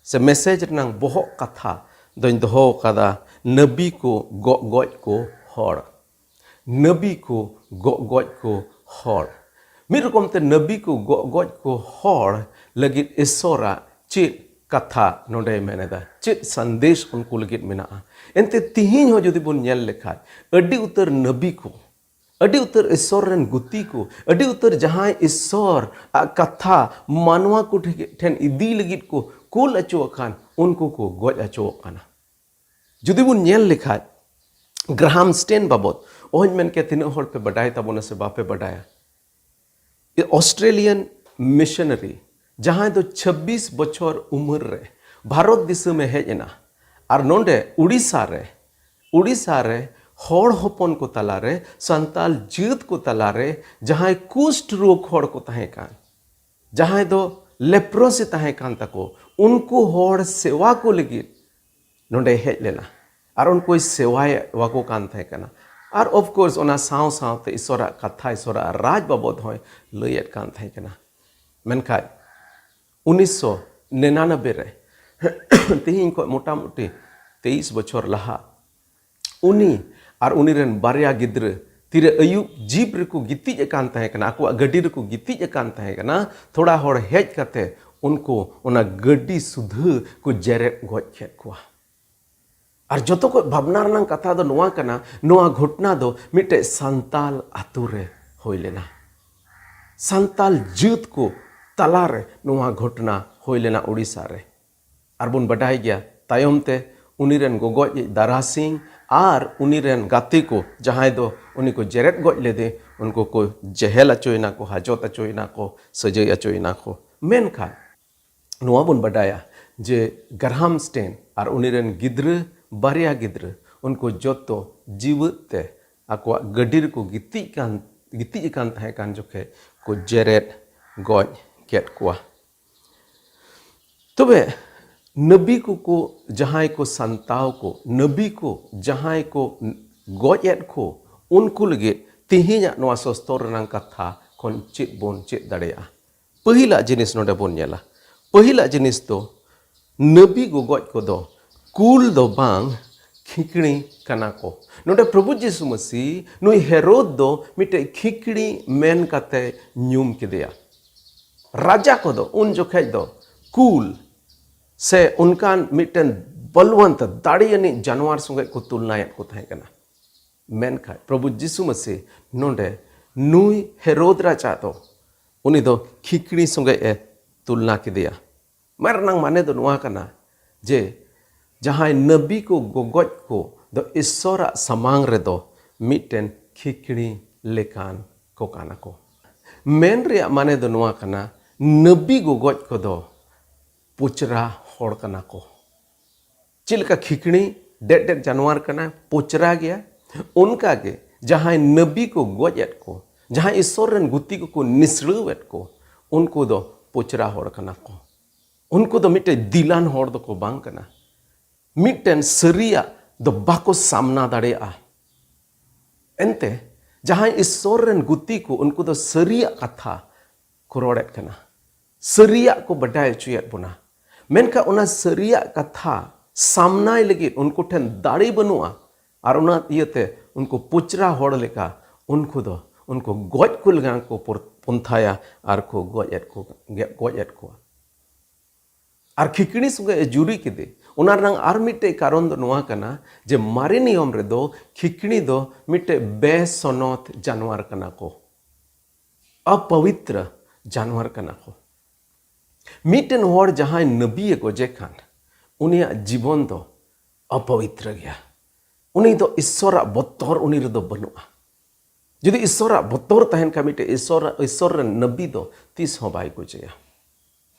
ᱥᱮ ᱢᱮᱥᱮᱡᱽ ᱨᱮᱱᱟᱝ ᱵᱚᱦᱚᱜ ᱠᱟᱛᱷᱟ ᱫᱚᱧ ᱫᱚᱦᱚ ᱟᱠᱟᱫᱟ, ᱱᱟᱹᱵᱤ ᱠᱚ ᱜᱚᱜ ᱜᱚᱡ ᱠᱚ ᱦᱚᱲ᱾ ᱱᱟᱹᱵᱤ ᱠᱚ ᱜᱚᱜ ᱜᱚᱡ ᱠᱚ ᱦᱚᱲ᱾ ᱢᱤᱫ ᱨᱚᱠᱚᱢ ᱛᱮ ᱱᱟᱹᱵᱤ ᱠᱚ ᱜᱚᱜ ᱜᱚᱡ ᱠᱚ ᱦᱚᱲ ᱞᱟᱹᱜᱤᱫ ᱤᱥᱚᱨᱟᱜ ᱪᱮᱫ ᱠᱟᱛᱷᱟ ᱱᱚᱰᱮᱭ ᱢᱮᱱ ᱮᱫᱟ, ᱪᱮᱫ ᱥᱟᱸᱫᱮᱥ ᱩᱱᱠᱩ ᱞᱟᱹᱜᱤᱫ ᱢᱮᱱᱟᱜᱼᱟ? ᱮᱱᱛᱮ ᱛᱤᱦᱤᱧ ᱦᱚᱸ ᱡᱩᱫᱤ ᱵᱚᱱ ᱧᱮᱞ ᱞᱮᱠᱷᱟᱡ, ᱟᱹᱰᱤ ᱩᱛᱟᱹᱨ ᱱᱟᱹᱵᱤ ᱠᱚ, ᱟᱹᱰᱤ ᱩᱛᱟᱹᱨ ᱤᱥᱚᱨ ᱨᱮᱱ ᱜᱩᱛᱤ ᱠᱚ, ᱟᱹᱰᱤ ᱩᱛᱟᱹᱨ ᱡᱟᱦᱟᱸᱭ ᱤᱥᱚᱨ ᱟᱜ ᱠᱟᱛᱷᱟ ᱢᱟᱱᱣᱟ ᱠᱚ ᱴᱷᱮ-, ᱴᱷᱮᱱ ᱤᱫᱤ ᱞᱟᱹᱜᱤᱫ ᱠᱚ ᱠᱩᱞ ᱚᱪᱚ ᱟᱠᱟᱱ, ᱩᱱᱠᱩ ᱠᱚ ᱜᱚᱡ ᱚᱪᱚᱣᱟᱜ ᱠᱟᱱᱟ᱾ ᱡᱩᱫᱤ ᱵᱚᱱ ᱧᱮᱞ ᱞᱮᱠᱷᱟᱡ, ᱜᱨᱟᱦᱟᱢ ᱥᱴᱮᱱ ᱵᱟᱵᱚᱛ ᱚᱦᱚᱧ ᱢᱮᱱ ᱠᱮᱭᱟ ᱛᱤᱱᱟᱹᱜ ᱦᱚᱲ ᱯᱮ ᱵᱟᱰᱟᱭ ᱛᱟᱵᱚᱱᱟ ᱥᱮ ᱵᱟᱯᱮ ᱵᱟᱰᱟᱭᱟ᱾ ᱚᱥᱴᱨᱮᱞᱤᱭᱟᱱ ᱢᱤᱥᱚᱱᱟᱨᱤ ᱡᱟᱦᱟᱸᱭ ᱫᱚ ᱪᱷᱟᱵᱵᱤᱥ ᱵᱚᱪᱷᱚᱨ ᱩᱢᱮᱨ ᱨᱮ ᱵᱷᱟᱨᱚᱛ ᱫᱤᱥᱚᱢᱮ ᱦᱮᱡ ᱮᱱᱟ ᱟᱨ ᱱᱚᱰᱮ ᱩᱲᱤᱥᱥᱟ ᱨᱮ, ᱩᱲᱤᱥᱥᱟ ᱨᱮ ᱦᱚᱲ ᱦᱚᱯᱚᱱ ᱠᱚ ᱛᱟᱞᱟᱨᱮ, ᱥᱟᱱᱛᱟᱞ ᱡᱟᱹᱛ ᱠᱚ ᱛᱟᱞᱟᱨᱮ ᱡᱟᱦᱟᱸᱭ ᱠᱩᱥᱴ ᱨᱳᱜᱽ ᱦᱚᱲ ᱠᱚ ᱛᱟᱦᱮᱸ ᱠᱟᱱ, ᱡᱟᱦᱟᱸᱭ ᱫᱚ ᱞᱮᱯᱨᱚᱥᱤ ᱛᱟᱦᱮᱸ ᱠᱟᱱ ᱛᱟᱠᱚ, ᱩᱱᱠᱩ ᱦᱚᱲ ᱥᱮᱣᱟ ᱠᱚ ᱞᱟᱹᱜᱤᱫ ᱱᱚᱰᱮ ᱦᱮᱡ ᱞᱮᱱᱟ ᱟᱨ ᱩᱱᱠᱩᱭ ᱥᱮᱣᱟᱭᱮᱫ ᱠᱚ ᱠᱟᱱ ᱛᱟᱦᱮᱸ ᱠᱟᱱᱟ᱾ ᱟᱨ of course ᱚᱱᱟ ᱥᱟᱶ ᱥᱟᱶᱛᱮ ᱤᱥᱚᱨᱟᱜ ᱠᱟᱛᱷᱟ, ᱤᱥᱚᱨᱟᱜ ᱨᱟᱡᱽ ᱵᱟᱵᱚᱫ ᱦᱚᱸᱭ ᱞᱟᱹᱭᱮᱫ ᱠᱟᱱ ᱛᱟᱦᱮᱸ ᱠᱟᱱᱟ᱾ ᱢᱮᱱᱠᱷᱟᱱ ᱩᱱᱤᱥᱥᱚ ᱱᱤᱨᱟᱱᱚᱵᱵᱳᱭ ᱨᱮ, ᱛᱮᱦᱮᱧ ᱠᱷᱚᱱ ᱢᱚᱴᱟᱢᱩᱴᱤ ᱛᱮᱭᱤᱥ ᱵᱚᱪᱷᱚᱨ ᱞᱟᱦᱟ, ᱩᱱᱤ ᱟᱨ ᱩᱱᱤ ᱨᱮᱱ ᱵᱟᱨᱭᱟ ᱜᱤᱫᱽᱨᱟᱹ ᱛᱤᱨᱮ ᱟᱹᱭᱩᱵ ᱡᱤᱯ ᱨᱮᱠᱚ ᱜᱤᱛᱤᱡ ᱟᱠᱟᱱ ᱛᱟᱦᱮᱸ ᱠᱟᱱᱟ, ᱟᱠᱚᱣᱟᱜ ᱜᱟᱹᱰᱤ ᱨᱮᱠᱚ ᱜᱤᱛᱤᱡ ᱟᱠᱟᱱ ᱛᱟᱦᱮᱸ ᱠᱟᱱᱟ, ᱛᱷᱚᱲᱟ ᱦᱚᱲ ᱦᱮᱡ ᱠᱟᱛᱮ ᱩᱱᱠᱩ ᱚᱱᱟ ᱜᱟᱹᱰᱤ ᱥᱩᱫᱷᱟᱹ ᱠᱚ ᱡᱮᱨᱮᱫ ᱜᱚᱡ ᱠᱮᱫ ᱠᱚᱣᱟ᱾ ᱟᱨ ᱡᱚᱛᱚ ᱠᱷᱚᱱ ᱵᱷᱟᱵᱽᱱᱟ ᱨᱮᱱᱟᱜ ᱠᱟᱛᱷᱟ ᱫᱚ ᱱᱚᱣᱟ ᱠᱟᱱᱟ, ᱱᱚᱣᱟ ᱜᱷᱚᱴᱱᱟ ᱫᱚ ᱢᱤᱫᱴᱮᱡ ᱥᱟᱱᱛᱟᱞ ᱟᱛᱳ ᱨᱮ ᱦᱩᱭ ᱞᱮᱱᱟ᱾ ᱥᱟᱱᱛᱟᱞ ᱡᱟᱹᱛ ᱠᱚ ᱛᱟᱞᱟᱨᱮ ᱱᱚᱣᱟ ᱜᱷᱚᱴᱱᱟ ᱦᱩᱭ ᱞᱮᱱᱟ ᱩᱲᱤᱥᱥᱟ ᱨᱮ᱾ ᱟᱨ ᱵᱚᱱ ᱵᱟᱰᱟᱭ ᱜᱮᱭᱟ, ᱛᱟᱭᱚᱢ ᱛᱮ ᱩᱱᱤ ᱨᱮᱱ ᱜᱚᱜᱚᱡ ᱫᱟᱨᱟ ᱥᱤᱝ ᱟᱨ ᱩᱱᱤ ᱨᱮᱱ ᱜᱟᱛᱮ ᱠᱚ, ᱡᱟᱦᱟᱸᱭ ᱫᱚ ᱩᱱᱤ ᱠᱚ ᱡᱮᱨᱮᱫ ᱜᱚᱡ ᱞᱮᱫᱮ, ᱩᱱᱠᱩ ᱠᱚ ᱡᱮᱦᱮᱞ ᱚᱪᱚᱭᱮᱱᱟ ᱠᱚ, ᱦᱟᱡᱚᱛ ᱚᱪᱚᱭᱮᱱᱟ ᱠᱚ, ᱥᱟᱹᱡᱟᱹᱭ ᱚᱪᱚᱭᱮᱱᱟ ᱠᱚ᱾ ᱢᱮᱱᱠᱷᱟᱱ ᱱᱚᱣᱟ ᱵᱚᱱ ᱵᱟᱰᱟᱭᱟ ᱡᱮ ᱜᱨᱟᱦᱟᱢ ᱥᱴᱮᱱ ᱟᱨ ᱩᱱᱤ ᱨᱮᱱ ᱜᱤᱫᱽᱨᱟᱹ, ᱵᱟᱨᱭᱟ ᱜᱤᱫᱽᱨᱟᱹ, ᱩᱱᱠᱩ ᱡᱚᱛᱚ ᱡᱤᱣᱮᱫ ᱛᱮ ᱟᱠᱚᱣᱟᱜ ᱜᱟᱹᱰᱤ ᱨᱮᱠᱚ ᱜᱤᱛᱤᱡ ᱠᱟᱱ, ᱜᱤᱛᱤᱡ ᱟᱠᱟᱱ ᱛᱟᱦᱮᱸ ᱠᱟᱱ ᱡᱚᱠᱷᱮᱡ ᱠᱚ ᱡᱮᱨᱮᱫ ᱜᱚᱡ ᱠᱮᱫ ᱠᱚᱣᱟ᱾ ᱛᱚᱵᱮ ᱱᱟᱹᱵᱤ ᱠᱚᱠᱚ, ᱡᱟᱦᱟᱸᱭ ᱠᱚ ᱥᱟᱱᱛᱟᱣ ᱠᱚ, ᱱᱟᱹᱵᱤ ᱠᱚ ᱡᱟᱦᱟᱸᱭ ᱠᱚ ᱜᱚᱡ ᱮᱫ ᱠᱚ, ᱩᱱᱠᱩ ᱞᱟᱹᱜᱤᱫ ᱛᱮᱦᱮᱧᱟᱜ ᱱᱚᱣᱟ ᱥᱚᱥᱛᱚᱨ ᱨᱮᱱᱟᱜ ᱠᱟᱛᱷᱟ ᱠᱷᱚᱱ ᱪᱮᱫ ᱵᱚᱱ ᱪᱮᱫ ᱫᱟᱲᱮᱭᱟᱜᱼᱟ? ᱯᱟᱹᱦᱤᱞᱟᱜ ᱡᱤᱱᱤᱥ ᱱᱚᱰᱮ ᱵᱚᱱ ᱧᱮᱞᱟ᱾ ᱯᱟᱹᱦᱤᱞᱟᱜ ᱡᱤᱱᱤᱥ ᱫᱚ ᱱᱟᱹᱵᱤ ᱜᱚᱜᱚᱡ ᱠᱚᱫᱚ ᱠᱩᱞ ᱫᱚ ᱵᱟᱝ, ᱠᱷᱤᱠᱲᱤ ᱠᱟᱱᱟ ᱠᱚ᱾ ᱱᱚᱰᱮ ᱯᱨᱚᱵᱷᱩ ᱡᱤᱥᱩ ᱢᱟᱹᱥᱤ ᱱᱩᱭ ᱦᱮᱨᱳᱫ ᱫᱚ ᱢᱤᱫᱴᱮᱡ ᱠᱷᱤᱠᱲᱤ ᱢᱮᱱ ᱠᱟᱛᱮ ᱧᱩᱢ ᱠᱮᱫᱮᱭᱟ᱾ ᱨᱟᱡᱟ ᱠᱚᱫᱚ ᱩᱱ ᱡᱚᱠᱷᱮᱡ ᱫᱚ ᱠᱩᱞ ᱥᱮ ᱚᱱᱠᱟᱱ ᱢᱤᱫᱴᱮᱱ ᱵᱚᱞᱣᱟᱱᱛ ᱫᱟᱲᱮᱭᱟᱱᱤᱡ ᱡᱟᱱᱣᱟᱨ ᱥᱚᱸᱜᱮ ᱠᱚ ᱛᱩᱞᱱᱟᱭᱮᱫ ᱠᱚ ᱛᱟᱦᱮᱸ ᱠᱟᱱᱟ᱾ ᱢᱮᱱᱠᱷᱟᱱ ᱯᱨᱚᱵᱷᱩ ᱡᱤᱥᱩ ᱢᱟᱹᱥᱤ ᱱᱚᱰᱮ ᱱᱩᱭ ᱦᱮᱨᱳᱫ ᱨᱟᱡᱟ ᱫᱚ, ᱩᱱᱤ ᱫᱚ ᱠᱷᱤᱠᱲᱤ ᱥᱚᱸᱜᱮ ᱮ ᱛᱩᱞᱱᱟ ᱠᱮᱫᱮᱭᱟ᱾ ᱢᱮᱱ ᱨᱮᱱᱟᱜ ᱢᱟᱱᱮ ᱫᱚ ᱱᱚᱣᱟ ᱠᱟᱱᱟ ᱡᱮ ᱡᱟᱦᱟᱸᱭ ᱱᱟᱹᱵᱤ ᱠᱚ ᱜᱚᱜᱚᱡ ᱠᱚ ᱫᱚ ᱤᱥᱥᱚᱨᱟᱜ ᱥᱟᱢᱟᱝ ᱨᱮᱫᱚ ᱢᱤᱫᱴᱮᱱ ᱠᱷᱤᱠᱲᱤ ᱞᱮᱠᱟᱱ ᱠᱚ ᱠᱟᱱᱟ ᱠᱚ᱾ ᱢᱮᱱ ᱨᱮᱭᱟᱜ ᱢᱟᱱᱮ ᱫᱚ ᱱᱚᱣᱟ ᱠᱟᱱᱟ, ᱱᱟᱹᱵᱤ ᱜᱚᱜᱚᱡ ᱠᱚᱫᱚ ᱯᱚᱪᱨᱟ ᱦᱚᱲ ᱠᱟᱱᱟ ᱠᱚ᱾ ᱪᱮᱫ ᱞᱮᱠᱟ ᱠᱷᱤᱠᱲᱤ ᱰᱮᱫ ᱰᱮᱫ ᱡᱟᱱᱣᱟᱨ ᱠᱟᱱᱟ, ᱯᱚᱪᱨᱟ ᱜᱮᱭᱟ, ᱚᱱᱠᱟ ᱜᱮ ᱡᱟᱦᱟᱸᱭ ᱱᱟᱹᱵᱤ ᱠᱚ ᱜᱚᱡ ᱮᱫ ᱠᱚ, ᱡᱟᱦᱟᱸᱭ ᱤᱥᱥᱚᱨ ᱨᱮᱱ ᱜᱩᱛᱤ ᱠᱚᱠᱚ ᱱᱤᱥᱲᱟᱹᱣ ᱮᱫ ᱠᱚ, ᱩᱱᱠᱩ ᱫᱚ ᱯᱚᱪᱨᱟ ᱦᱚᱲ ᱠᱟᱱᱟ ᱠᱚ᱾ ᱩᱱᱠᱩ ᱫᱚ ᱢᱤᱫᱴᱮᱡ ᱫᱤᱞᱟᱱ ᱦᱚᱲ ᱫᱚᱠᱚ ᱵᱟᱝ ᱠᱟᱱᱟ᱾ ᱢᱤᱫᱴᱮᱱ ᱥᱟᱹᱨᱤᱭᱟᱜ ᱫᱚ ᱵᱟᱠᱚ ᱥᱟᱢᱱᱟ ᱫᱟᱲᱮᱭᱟᱜᱼᱟ᱾ ᱮᱱᱛᱮ ᱡᱟᱦᱟᱸᱭ ᱤᱥᱥᱚᱨ ᱨᱮᱱ ᱜᱩᱛᱤ ᱠᱚ, ᱩᱱᱠᱩ ᱫᱚ ᱥᱟᱹᱨᱤᱭᱟᱜ ᱠᱟᱛᱷᱟ ᱠᱚ ᱨᱚᱲᱮᱫ ᱠᱟᱱᱟ, ᱥᱟᱹᱨᱤᱭᱟᱜ ᱠᱚ ᱵᱟᱰᱟᱭ ᱦᱚᱪᱚᱭᱮᱫ ᱵᱚᱱᱟ᱾ ᱢᱮᱱᱠᱷᱟᱱ ᱚᱱᱟ ᱥᱟᱹᱨᱤᱭᱟᱜ ᱠᱟᱛᱷᱟ ᱥᱟᱢᱱᱟᱭ ᱞᱟᱹᱜᱤᱫ ᱩᱱᱠᱩ ᱴᱷᱮᱱ ᱫᱟᱲᱮ ᱵᱟᱹᱱᱩᱜᱼᱟ᱾ ᱟᱨ ᱚᱱᱟ ᱤᱭᱟᱹᱛᱮ ᱩᱱᱠᱩ ᱯᱚᱪᱨᱟ ᱦᱚᱲ ᱞᱮᱠᱟ ᱩᱱᱠᱩ ᱫᱚ ᱩᱱᱠᱩ ᱜᱚᱡ ᱠᱚ ᱞᱮᱠᱟ ᱠᱚ ᱯᱚᱨ-, ᱯᱚᱱᱛᱷᱟᱭᱟ ᱟᱨ ᱠᱚ ᱜᱚᱡ ᱮᱫ ᱠᱚ, ᱜᱮ-, ᱜᱚᱡ ᱮᱫ ᱠᱚᱣᱟ᱾ ᱟᱨ ᱠᱷᱤᱠᱲᱤ ᱥᱚᱸᱜᱮ ᱮ ᱡᱩᱨᱤ ᱠᱮᱫᱮ᱾ ᱚᱱᱟ ᱨᱮᱱᱟᱜ ᱟᱨ ᱢᱤᱫᱴᱮᱡ ᱠᱟᱨᱚᱱ ᱫᱚ ᱱᱚᱣᱟ ᱠᱟᱱᱟ ᱡᱮ ᱢᱟᱨᱮ ᱱᱤᱭᱚᱢ ᱨᱮᱫᱚ ᱠᱷᱤᱠᱲᱤ ᱫᱚ ᱢᱤᱫᱴᱮᱡ ᱵᱮᱥᱚᱱᱚᱛ ᱡᱟᱱᱣᱟᱨ ᱠᱟᱱᱟ ᱠᱚ, ᱚᱯᱚᱵᱤᱛᱨᱚ ᱡᱟᱱᱣᱟᱨ ᱠᱟᱱᱟ ᱠᱚ᱾ ᱢᱤᱫᱴᱮᱱ ᱦᱚᱲ ᱡᱟᱦᱟᱸᱭ ᱱᱟᱹᱵᱤᱭᱮ ᱜᱚᱡᱮ ᱠᱷᱟᱱ, ᱩᱱᱤᱭᱟᱜ ᱡᱤᱵᱚᱱ ᱫᱚ ᱚᱯᱚᱵᱤᱛᱨᱚ ᱜᱮᱭᱟ᱾ ᱩᱱᱤ ᱫᱚ ᱤᱥᱥᱚᱨᱟᱜ ᱵᱚᱛᱚᱨ ᱩᱱᱤ ᱨᱮᱫᱚ ᱵᱟᱹᱱᱩᱜᱼᱟ᱾ ᱡᱩᱫᱤ ᱤᱥᱥᱚᱨᱟᱜ ᱵᱚᱛᱚᱨ ᱛᱟᱦᱮᱱ ᱠᱷᱟᱱ, ᱢᱤᱫᱴᱮᱡ ᱤᱥᱥᱚᱨ, ᱤᱥᱥᱚᱨ ᱨᱮᱱ ᱱᱟᱹᱵᱤ ᱫᱚ ᱛᱤᱥ ᱦᱚᱸ ᱵᱟᱭ ᱜᱚᱡᱮᱭᱟ᱾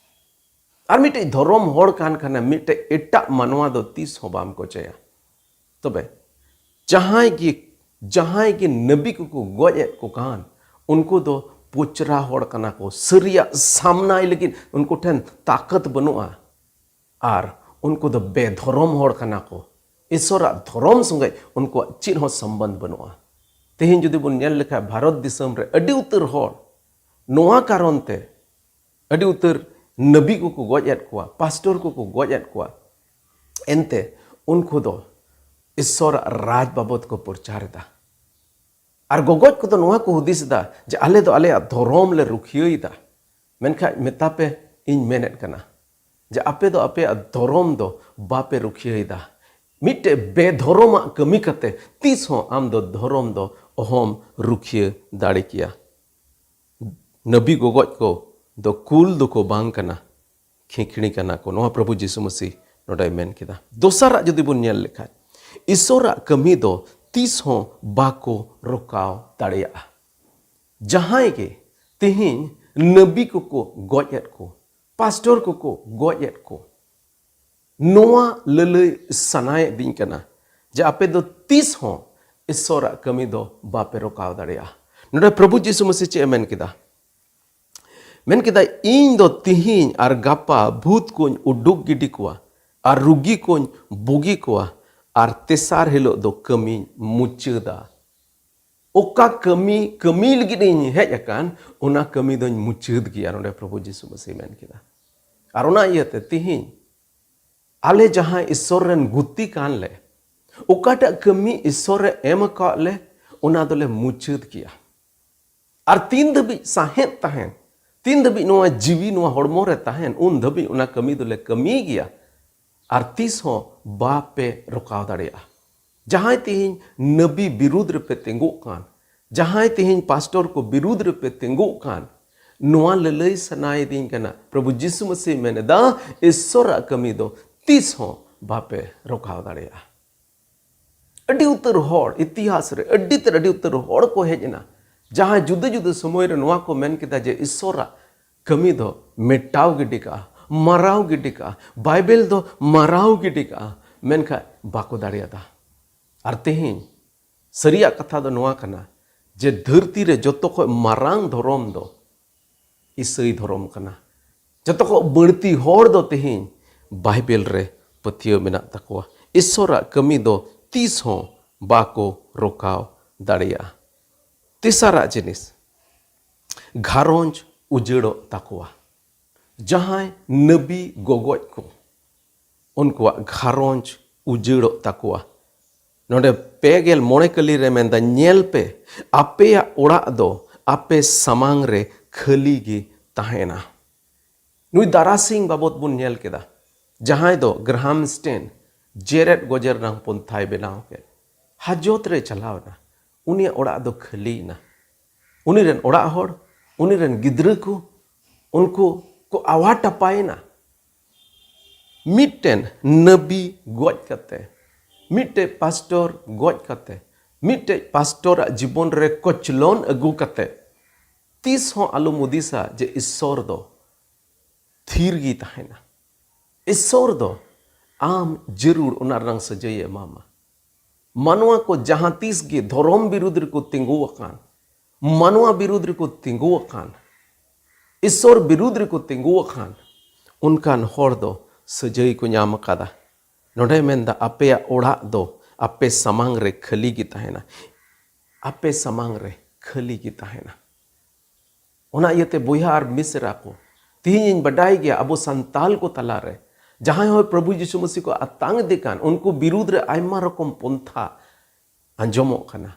ᱟᱨ ᱢᱤᱫᱴᱮᱡ ᱫᱷᱚᱨᱚᱢ ᱦᱚᱲ ᱠᱟᱱ ᱠᱷᱟᱱᱮᱢ, ᱢᱤᱫᱴᱮᱡ ᱮᱴᱟᱜ ᱢᱟᱱᱣᱟ ᱫᱚ ᱛᱤᱥ ᱦᱚᱸ ᱵᱟᱢ ᱠᱚᱪᱟᱭᱟ᱾ ᱛᱚᱵᱮ ᱡᱟᱦᱟᱸᱭ ᱜᱮ, ᱡᱟᱦᱟᱸᱭ ᱜᱮ ᱱᱟᱵᱤ ᱠᱚᱠᱚ ᱜᱚᱡ ᱮᱫ ᱠᱚ ᱠᱟᱱ, ᱩᱱᱠᱩ ᱫᱚ ᱯᱚᱪᱨᱟ ᱦᱚᱲ ᱠᱟᱱᱟ ᱠᱚ᱾ ᱥᱟᱹᱨᱤᱭᱟᱜ ᱥᱟᱢᱱᱟᱭ ᱞᱟᱹᱜᱤᱫ ᱩᱱᱠᱩ ᱴᱷᱮᱱ ᱛᱟᱠᱚᱛ ᱵᱟᱹᱱᱩᱜᱼᱟ᱾ ᱟᱨ ᱩᱱᱠᱩ ᱫᱚ ᱵᱮᱫᱷᱚᱨᱚᱢ ᱦᱚᱲ ᱠᱟᱱᱟ ᱠᱚ᱾ ᱤᱥᱚᱨᱟᱜ ᱫᱷᱚᱨᱚᱢ ᱥᱚᱸᱜᱮ ᱩᱱᱠᱩᱣᱟᱜ ᱪᱮᱫ ᱦᱚᱸ ᱥᱚᱢᱵᱚᱱᱫᱷ ᱵᱟᱹᱱᱩᱜᱼᱟ᱾ ᱛᱮᱦᱮᱧ ᱡᱩᱫᱤ ᱵᱚᱱ ᱧᱮᱞ ᱞᱮᱠᱷᱟᱱ, ᱵᱷᱟᱨᱚᱛ ᱫᱤᱥᱚᱢ ᱨᱮ ᱟᱹᱰᱤ ᱩᱛᱟᱹᱨ ᱦᱚᱲ ᱱᱚᱣᱟ ᱠᱟᱨᱚᱱ ᱛᱮ, ᱟᱹᱰᱤ ᱩᱛᱟᱹᱨ ᱱᱟᱵᱤ ᱠᱚᱠᱚ ᱜᱚᱡ ᱮᱫ ᱠᱚᱣᱟ, ᱯᱟᱥᱴᱚᱨ ᱠᱚᱠᱚ ᱜᱚᱡ ᱮᱫ ᱠᱚᱣᱟ᱾ ᱮᱱᱛᱮ ᱩᱱᱠᱩ ᱫᱚ ᱤᱥᱚᱨᱟᱜ ᱨᱟᱡᱽ ᱵᱟᱵᱚᱫ ᱠᱚ ᱯᱨᱚᱪᱟᱨ ᱮᱫᱟ᱾ ᱟᱨ ᱜᱚᱜᱚᱡ ᱠᱚᱫᱚ ᱱᱚᱣᱟ ᱠᱚ ᱦᱩᱫᱤᱥ ᱮᱫᱟ ᱡᱮ ᱟᱞᱮ ᱫᱚ ᱟᱞᱮᱭᱟᱜ ᱫᱷᱚᱨᱚᱢ ᱞᱮ ᱨᱩᱠᱷᱤᱭᱟᱹᱭᱮᱫᱟ᱾ ᱢᱮᱱᱠᱷᱟᱱ ᱢᱮᱛᱟ ᱯᱮ, ᱤᱧ ᱢᱮᱱᱮᱫ ᱠᱟᱱᱟ ᱡᱮ ᱟᱯᱮ ᱫᱚ ᱟᱯᱮᱭᱟᱜ ᱫᱷᱚᱨᱚᱢ ᱫᱚ ᱵᱟᱯᱮ ᱨᱩᱠᱷᱤᱭᱟᱹᱭᱮᱫᱟ᱾ ᱢᱤᱫᱴᱮᱡ ᱵᱮᱫᱷᱚᱨᱚᱢᱟᱜ ᱠᱟᱹᱢᱤ ᱠᱟᱛᱮ ᱛᱤᱥ ᱦᱚᱸ ᱟᱢ ᱫᱚ ᱫᱷᱚᱨᱚᱢ ᱫᱚ ᱚᱦᱚᱢ ᱨᱩᱠᱷᱤᱭᱟᱹ ᱫᱟᱲᱮ ᱠᱮᱭᱟ᱾ ᱱᱟᱵᱤ ᱜᱚᱜᱚᱡ ᱠᱚ ᱫᱚ ᱠᱩᱞ ᱫᱚᱠᱚ ᱵᱟᱝ ᱠᱟᱱᱟ, ᱠᱷᱤᱠᱲᱤ ᱠᱟᱱᱟ ᱠᱚ᱾ ᱱᱚᱣᱟ ᱯᱨᱚᱵᱷᱩ ᱡᱤᱥᱩ ᱢᱟᱹᱥᱤ ᱱᱚᱰᱮᱭ ᱢᱮᱱ ᱠᱮᱫᱟ᱾ ᱫᱚᱥᱟᱨᱟᱜ ᱡᱩᱫᱤ ᱵᱚᱱ ᱧᱮᱞ ᱞᱮᱠᱷᱟᱱ, ᱤᱥᱚᱨᱟᱜ ᱠᱟᱹᱢᱤ ᱫᱚ ᱛᱤᱥ ᱦᱚᱸ ᱵᱟᱠᱚ ᱨᱚᱠᱟᱣ ᱫᱟᱲᱮᱭᱟᱜᱼᱟ᱾ ᱡᱟᱦᱟᱸᱭ ᱜᱮ ᱛᱮᱦᱮᱧ ᱱᱟᱵᱤ ᱠᱚᱠᱚ ᱜᱚᱡ ᱮᱫ ᱠᱚ, ᱯᱟᱥᱴᱚᱨ ᱠᱚᱠᱚ ᱜᱚᱡ ᱮᱫ ᱠᱚ, ᱱᱚᱣᱟ ᱞᱟᱹᱞᱟᱹᱭ ᱥᱟᱱᱟᱭᱮᱫᱤᱧ ᱠᱟᱱᱟ ᱡᱮ ᱟᱯᱮ ᱫᱚ ᱛᱤᱥ ᱦᱚᱸ ᱤᱥᱚᱨᱟᱜ ᱠᱟᱹᱢᱤ ᱫᱚ ᱵᱟᱯᱮ ᱨᱚᱠᱟᱣ ᱫᱟᱲᱮᱭᱟᱜᱼᱟ᱾ ᱱᱚᱰᱮ ᱯᱨᱚᱵᱷᱩ ᱡᱤᱥᱩ ᱢᱟᱹᱥᱤ ᱪᱮᱫ ᱮ ᱢᱮᱱ ᱠᱮᱫᱟ? ᱢᱮᱱ ᱠᱮᱫᱟᱭ, "ᱤᱧ ᱫᱚ ᱛᱤᱦᱤᱧ ᱟᱨ ᱜᱟᱯᱟ ᱵᱷᱩᱛ ᱠᱚᱧ ᱩᱰᱩᱠ ᱜᱤᱰᱤ ᱠᱚᱣᱟ ᱟᱨ ᱨᱩᱜᱤ ᱠᱚᱧ ᱵᱩᱜᱤ ᱠᱚᱣᱟ ᱟᱨ ᱛᱮᱥᱟᱨ ᱦᱤᱞᱳᱜ ᱫᱚ ᱠᱟᱹᱢᱤᱧ ᱢᱩᱪᱟᱹᱫᱟ᱾" ᱚᱠᱟ ᱠᱟᱹᱢᱤ, ᱠᱟᱹᱢᱤ ᱞᱟᱹᱜᱤᱫ ᱤᱧ ᱦᱮᱡ ᱟᱠᱟᱱ, ᱚᱱᱟ ᱠᱟᱹᱢᱤ ᱫᱚᱧ ᱢᱩᱪᱟᱹᱫ ᱜᱮᱭᱟ, ᱱᱚᱰᱮ ᱯᱨᱚᱵᱷᱩ ᱡᱤᱥᱩ ᱢᱟᱹᱥᱤ ᱢᱮᱱ ᱠᱮᱫᱟ᱾ ᱟᱨ ᱚᱱᱟ ᱤᱭᱟᱹᱛᱮ ᱛᱤᱦᱤᱧ ᱟᱞᱮ ᱡᱟᱦᱟᱸᱭ ᱤᱥᱚᱨ ᱨᱮᱱ ᱜᱩᱛᱤ ᱠᱟᱱ ᱞᱮ, ᱚᱠᱟᱴᱟᱜ ᱠᱟᱹᱢᱤ ᱤᱥᱚᱨ ᱮ ᱮᱢ ᱟᱠᱟᱫ ᱞᱮ, ᱚᱱᱟ ᱫᱚᱞᱮ ᱢᱩᱪᱟᱹᱫ ᱜᱮᱭᱟ᱾ ᱟᱨ ᱛᱤᱱ ᱫᱷᱟᱹᱵᱤᱡ ᱥᱟᱦᱮᱫ ᱛᱟᱦᱮᱱ, ᱛᱤᱱ ᱫᱷᱟᱹᱵᱤᱡ ᱱᱚᱣᱟ ᱡᱤᱣᱤ ᱱᱚᱣᱟ ᱦᱚᱲᱢᱚ ᱨᱮ ᱛᱟᱦᱮᱱ, ᱩᱱ ᱫᱷᱟᱹᱵᱤᱡ ᱚᱱᱟ ᱠᱟᱹᱢᱤ ᱫᱚᱞᱮ ᱠᱟᱹᱢᱤ ᱜᱮᱭᱟ᱾ ᱟᱨ ᱛᱤᱥ ᱦᱚᱸ ᱵᱟᱯᱮ ᱨᱚᱠᱟᱣ ᱫᱟᱲᱮᱭᱟᱜᱼᱟ᱾ ᱡᱟᱦᱟᱸᱭ ᱛᱮᱦᱮᱧ ᱱᱟᱵᱤ ᱵᱤᱨᱩᱫᱽ ᱨᱮᱯᱮ ᱛᱤᱸᱜᱩᱜ ᱠᱟᱱ, ᱡᱟᱦᱟᱸᱭ ᱛᱮᱦᱮᱧ ᱯᱟᱥᱴᱚᱨ ᱠᱚ ᱵᱤᱨᱩᱫᱽ ᱨᱮᱯᱮ ᱛᱤᱸᱜᱩᱜ ᱠᱟᱱ, ᱱᱚᱣᱟ ᱞᱟᱹᱞᱟᱹᱭ ᱥᱟᱱᱟᱭᱮᱫᱤᱧ ᱠᱟᱱᱟ᱾ ᱯᱨᱚᱵᱷᱩ ᱡᱤᱥᱩ ᱢᱟᱹᱥᱤ ᱢᱮᱱ ᱮᱫᱟ, ᱤᱥᱚᱨᱟᱜ ᱠᱟᱹᱢᱤ ᱫᱚ ᱛᱤᱥ ᱦᱚᱸ ᱵᱟᱯᱮ ᱨᱚᱠᱟᱣ ᱫᱟᱲᱮᱭᱟᱜᱼᱟ᱾ ᱟᱹᱰᱤ ᱩᱛᱟᱹᱨ ᱦᱚᱲ, ᱤᱛᱤᱦᱟᱥ ᱨᱮ ᱟᱹᱰᱤ ᱩᱛᱟᱹᱨ, ᱟᱹᱰᱤ ᱩᱛᱟᱹᱨ ᱦᱚᱲ ᱠᱚ ᱦᱮᱡ ᱮᱱᱟ, ᱡᱟᱦᱟᱸᱭ ᱡᱩᱫᱟᱹ ᱡᱩᱫᱟᱹ ᱥᱚᱢᱚᱭ ᱨᱮ ᱱᱚᱣᱟ ᱠᱚ ᱢᱮᱱ ᱠᱮᱫᱟ ᱡᱮ ᱤᱥᱚᱨᱟᱜ ᱠᱟᱹᱢᱤ ᱫᱚ ᱢᱮᱴᱟᱣ ᱜᱤᱰᱤ ᱠᱟᱜᱼᱟ, ᱢᱟᱨᱟᱣ ᱜᱤᱰᱤ ᱠᱟᱜᱼᱟ, ᱵᱟᱭᱵᱮᱞ ᱫᱚ ᱢᱟᱨᱟᱣ ᱜᱤᱰᱤ ᱠᱟᱜᱼᱟ, ᱢᱮᱱᱠᱷᱟᱱ ᱵᱟᱠᱚ ᱫᱟᱲᱮᱭᱟᱫᱟ᱾ ᱟᱨ ᱛᱮᱦᱮᱧ ᱥᱟᱹᱨᱤᱭᱟᱜ ᱠᱟᱛᱷᱟ ᱫᱚ ᱱᱚᱣᱟ ᱠᱟᱱᱟ ᱡᱮ ᱫᱷᱟᱹᱨᱛᱤ ᱨᱮ ᱡᱚᱛᱚ ᱠᱷᱚᱱ ᱢᱟᱨᱟᱝ ᱫᱷᱚᱨᱚᱢ ᱫᱚ ᱤᱥᱟᱹᱭ ᱫᱷᱚᱨᱚᱢ ᱠᱟᱱᱟ᱾ ᱡᱚᱛᱚ ᱠᱷᱚᱱ ᱵᱟᱹᱲᱛᱤ ᱦᱚᱲ ᱫᱚ ᱛᱮᱦᱮᱧ ᱵᱟᱭᱵᱮᱞ ᱨᱮ ᱯᱟᱹᱛᱭᱟᱹᱣ ᱢᱮᱱᱟᱜ ᱛᱟᱠᱚᱣᱟ᱾ ᱤᱥᱚᱨᱟᱜ ᱠᱟᱹᱢᱤ ᱫᱚ ᱛᱤᱥ ᱦᱚᱸ ᱵᱟᱠᱚ ᱨᱚᱠᱟᱣ ᱫᱟᱲᱮᱭᱟᱜᱼᱟ᱾ ᱛᱮᱥᱟᱨᱟᱜ ᱡᱤᱱᱤᱥ, ᱜᱷᱟᱨᱚᱸᱡᱽ ᱩᱡᱟᱹᱲᱚᱜ ᱛᱟᱠᱚᱣᱟ᱾ ᱡᱟᱦᱟᱸᱭ ᱱᱟᱹᱵᱤ ᱜᱚᱜᱚᱡ ᱠᱚ, ᱩᱱᱠᱩᱣᱟᱜ ᱜᱷᱟᱨᱚᱸᱡᱽ ᱩᱡᱟᱹᱲᱚᱜ ᱛᱟᱠᱚᱣᱟ᱾ ᱱᱚᱰᱮ ᱯᱮ ᱜᱮᱞ ᱢᱚᱬᱮ ᱠᱟᱹᱞᱤ ᱨᱮ ᱢᱮᱱᱫᱟ, "ᱧᱮᱞ ᱯᱮ, ᱟᱯᱮᱭᱟᱜ ᱚᱲᱟᱜ ᱫᱚ ᱟᱯᱮ ᱥᱟᱢᱟᱝ ᱨᱮ ᱠᱷᱟᱹᱞᱤ ᱜᱮ ᱛᱟᱦᱮᱱᱟ᱾" ᱱᱩᱭ ᱫᱟᱨᱟ ᱥᱤᱝ ᱵᱟᱵᱚᱛ ᱵᱚᱱ ᱧᱮᱞ ᱠᱮᱫᱟ, ᱡᱟᱦᱟᱸᱭ ᱫᱚ ᱜᱨᱟᱦᱟᱢ ᱥᱴᱮᱱ ᱡᱮᱨᱮᱫ ᱜᱚᱡᱮ ᱨᱮᱱᱟᱜ ᱯᱚᱱᱛᱷᱟᱭ ᱵᱮᱱᱟᱣ ᱠᱮᱫ᱾ ᱦᱟᱡᱚᱛ ᱨᱮ ᱪᱟᱞᱟᱣ ᱮᱱᱟ, ᱩᱱᱤᱭᱟᱜ ᱚᱲᱟᱜ ᱫᱚ ᱠᱷᱟᱹᱞᱤᱭᱮᱱᱟ᱾ ᱩᱱᱤ ᱨᱮᱱ ᱚᱲᱟᱜ ᱦᱚᱲ, ᱩᱱᱤ ᱨᱮᱱ ᱜᱤᱫᱽᱨᱟᱹ ᱠᱚ, ᱩᱱᱠᱩ ᱠᱚ ᱟᱣᱟ ᱴᱟᱯᱟᱭᱮᱱᱟ᱾ ᱢᱤᱫᱴᱮᱱ ᱱᱟᱵᱤ ᱜᱚᱡ ᱠᱟᱛᱮ, ᱢᱤᱫᱴᱮᱡ ᱯᱟᱥᱴᱚᱨ ᱜᱚᱡ ᱠᱟᱛᱮ, ᱢᱤᱫᱴᱮᱡ ᱯᱟᱥᱴᱚᱨᱟᱜ ᱡᱤᱵᱚᱱ ᱨᱮ ᱠᱚᱪᱞᱚᱱ ᱟᱹᱜᱩ ᱠᱟᱛᱮ, ᱛᱤᱥ ᱦᱚᱸ ᱟᱞᱚᱢ ᱦᱩᱫᱤᱥᱟ ᱡᱮ ᱤᱥᱥᱚᱨ ᱫᱚ ᱛᱷᱤᱨ ᱜᱮ ᱛᱟᱦᱮᱱᱟ᱾ ᱤᱥᱥᱚᱨ ᱫᱚ ᱟᱢ ᱡᱟᱹᱨᱩᱲ ᱚᱱᱟ ᱨᱮᱱᱟᱜ ᱥᱟᱹᱡᱟᱹᱭᱮ ᱮᱢᱟᱢᱟ᱾ ᱢᱟᱱᱣᱟ ᱠᱚ ᱡᱟᱦᱟᱸ ᱛᱤᱥ ᱜᱮ ᱫᱷᱚᱨᱚᱢ ᱵᱤᱨᱩᱫᱽ ᱨᱮᱠᱚ ᱛᱤᱸᱜᱩ ᱟᱠᱟᱱ, ᱢᱟᱱᱣᱟ ᱵᱤᱨᱩᱫᱽ ᱨᱮᱠᱚ ᱛᱤᱸᱜᱩ ᱟᱠᱟᱱ, ᱤᱥᱥᱚᱨ ᱵᱤᱨᱩᱫᱽ ᱨᱮᱠᱚ ᱛᱤᱸᱜᱩ ᱟᱠᱟᱱ, ᱚᱱᱠᱟᱱ ᱦᱚᱲ ᱫᱚ ᱥᱟᱹᱡᱟᱹᱭ ᱠᱚ ᱧᱟᱢ ᱟᱠᱟᱫᱟ᱾ ᱱᱚᱰᱮ ᱢᱮᱱᱫᱟ, ᱟᱯᱮᱭᱟᱜ ᱚᱲᱟᱜ ᱫᱚ ᱟᱯᱮ ᱥᱟᱢᱟᱝ ᱨᱮ ᱠᱷᱟᱹᱞᱤ ᱜᱮ ᱛᱟᱦᱮᱱᱟ᱾ ᱟᱯᱮ ᱥᱟᱢᱟᱝ ᱨᱮ ᱠᱷᱟᱹᱞᱤ ᱜᱮ ᱛᱟᱦᱮᱱᱟ᱾ ᱚᱱᱟ ᱤᱭᱟᱹᱛᱮ ᱵᱚᱭᱦᱟ ᱟᱨ ᱢᱤᱥᱨᱟ ᱠᱚ, ᱛᱤᱦᱤᱧ ᱤᱧ ᱵᱟᱰᱟᱭ ᱜᱮᱭᱟ ᱟᱵᱚ ᱥᱟᱱᱛᱟᱞ ᱠᱚ ᱛᱟᱞᱟᱨᱮ ᱡᱟᱦᱟᱸᱭ ᱦᱚᱸ ᱯᱨᱚᱵᱷᱩ ᱡᱤᱥᱩ ᱢᱟᱹᱥᱤ ᱠᱚ ᱟᱛᱟᱝ ᱤᱫᱤ ᱠᱟᱱ, ᱩᱱᱠᱩ ᱵᱤᱨᱩᱫᱽ ᱨᱮ ᱟᱭᱢᱟ ᱨᱚᱠᱚᱢ ᱯᱚᱱᱛᱷᱟ ᱟᱸᱡᱚᱢᱚᱜ ᱠᱟᱱᱟ᱾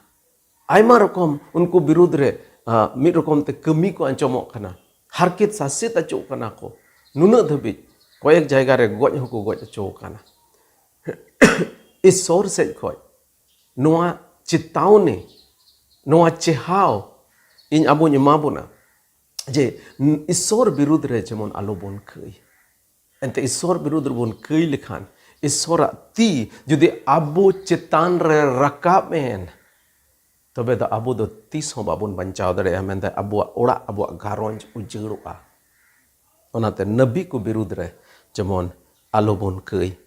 ᱟᱭᱢᱟ ᱨᱚᱠᱚᱢ ᱩᱱᱠᱩ ᱵᱤᱨᱩᱫᱽ ᱨᱮ, ᱟ, ᱢᱤᱫ ᱨᱚᱠᱚᱢ ᱛᱮ ᱠᱟᱹᱢᱤ ᱠᱚ ᱟᱸᱡᱚᱢᱚᱜ ᱠᱟᱱᱟ᱾ ᱦᱟᱨᱠᱮᱛ ᱥᱟᱥᱮᱛ ᱟᱪᱚᱜ ᱠᱟᱱᱟ ᱠᱚ᱾ ᱱᱩᱱᱟᱹᱜ ᱫᱷᱟᱹᱵᱤᱡ ᱠᱚᱭᱮᱠ ᱡᱟᱭᱜᱟ ᱨᱮ ᱜᱚᱡ ᱦᱚᱸᱠᱚ ᱜᱚᱡ ᱦᱚᱪᱚ ᱟᱠᱟᱱᱟ᱾ ᱤᱥᱥᱚᱨ ᱥᱮᱫ ᱠᱷᱚᱡ ᱱᱚᱣᱟ ᱪᱮᱛᱟᱣᱱᱤ, ᱱᱚᱣᱟ ᱪᱮᱦᱟᱣ ᱤᱧ ᱟᱵᱚᱧ ᱮᱢᱟ ᱵᱚᱱᱟ ᱡᱮ ᱤᱥᱥᱚᱨ ᱵᱤᱨᱩᱫᱽ ᱨᱮ ᱡᱮᱢᱚᱱ ᱟᱞᱚᱵᱚᱱ ᱠᱟᱹᱭ᱾ ᱮᱱᱛᱮ ᱤᱥᱥᱚᱨ ᱵᱤᱨᱩᱫᱽ ᱨᱮᱵᱚᱱ ᱠᱟᱹᱭ ᱞᱮᱠᱷᱟᱱ, ᱤᱥᱥᱚᱨᱟᱜ ᱛᱤ ᱡᱩᱫᱤ ᱟᱵᱚ ᱪᱮᱛᱟᱱ ᱨᱮ ᱨᱟᱠᱟᱵ ᱮᱱ, ᱛᱚᱵᱮ ᱫᱚ ᱟᱵᱚ ᱫᱚ ᱛᱤᱥ ᱦᱚᱸ ᱵᱟᱵᱚᱱ ᱵᱟᱧᱪᱟᱣ ᱫᱟᱲᱮᱭᱟᱜᱼᱟ᱾ ᱢᱮᱱᱫᱚ ᱟᱵᱚᱣᱟᱜ ᱚᱲᱟᱜ, ᱟᱵᱚᱣᱟᱜ ᱜᱷᱟᱨᱚᱸᱡᱽ ᱩᱡᱟᱹᱲᱚᱜᱼᱟ᱾ ᱚᱱᱟᱛᱮ ᱱᱟᱹᱵᱤ ᱠᱚ ᱵᱤᱨᱩᱫᱽ ᱨᱮ ᱡᱮᱢᱚᱱ ᱟᱞᱚᱵᱚᱱ ᱠᱟᱹᱭ᱾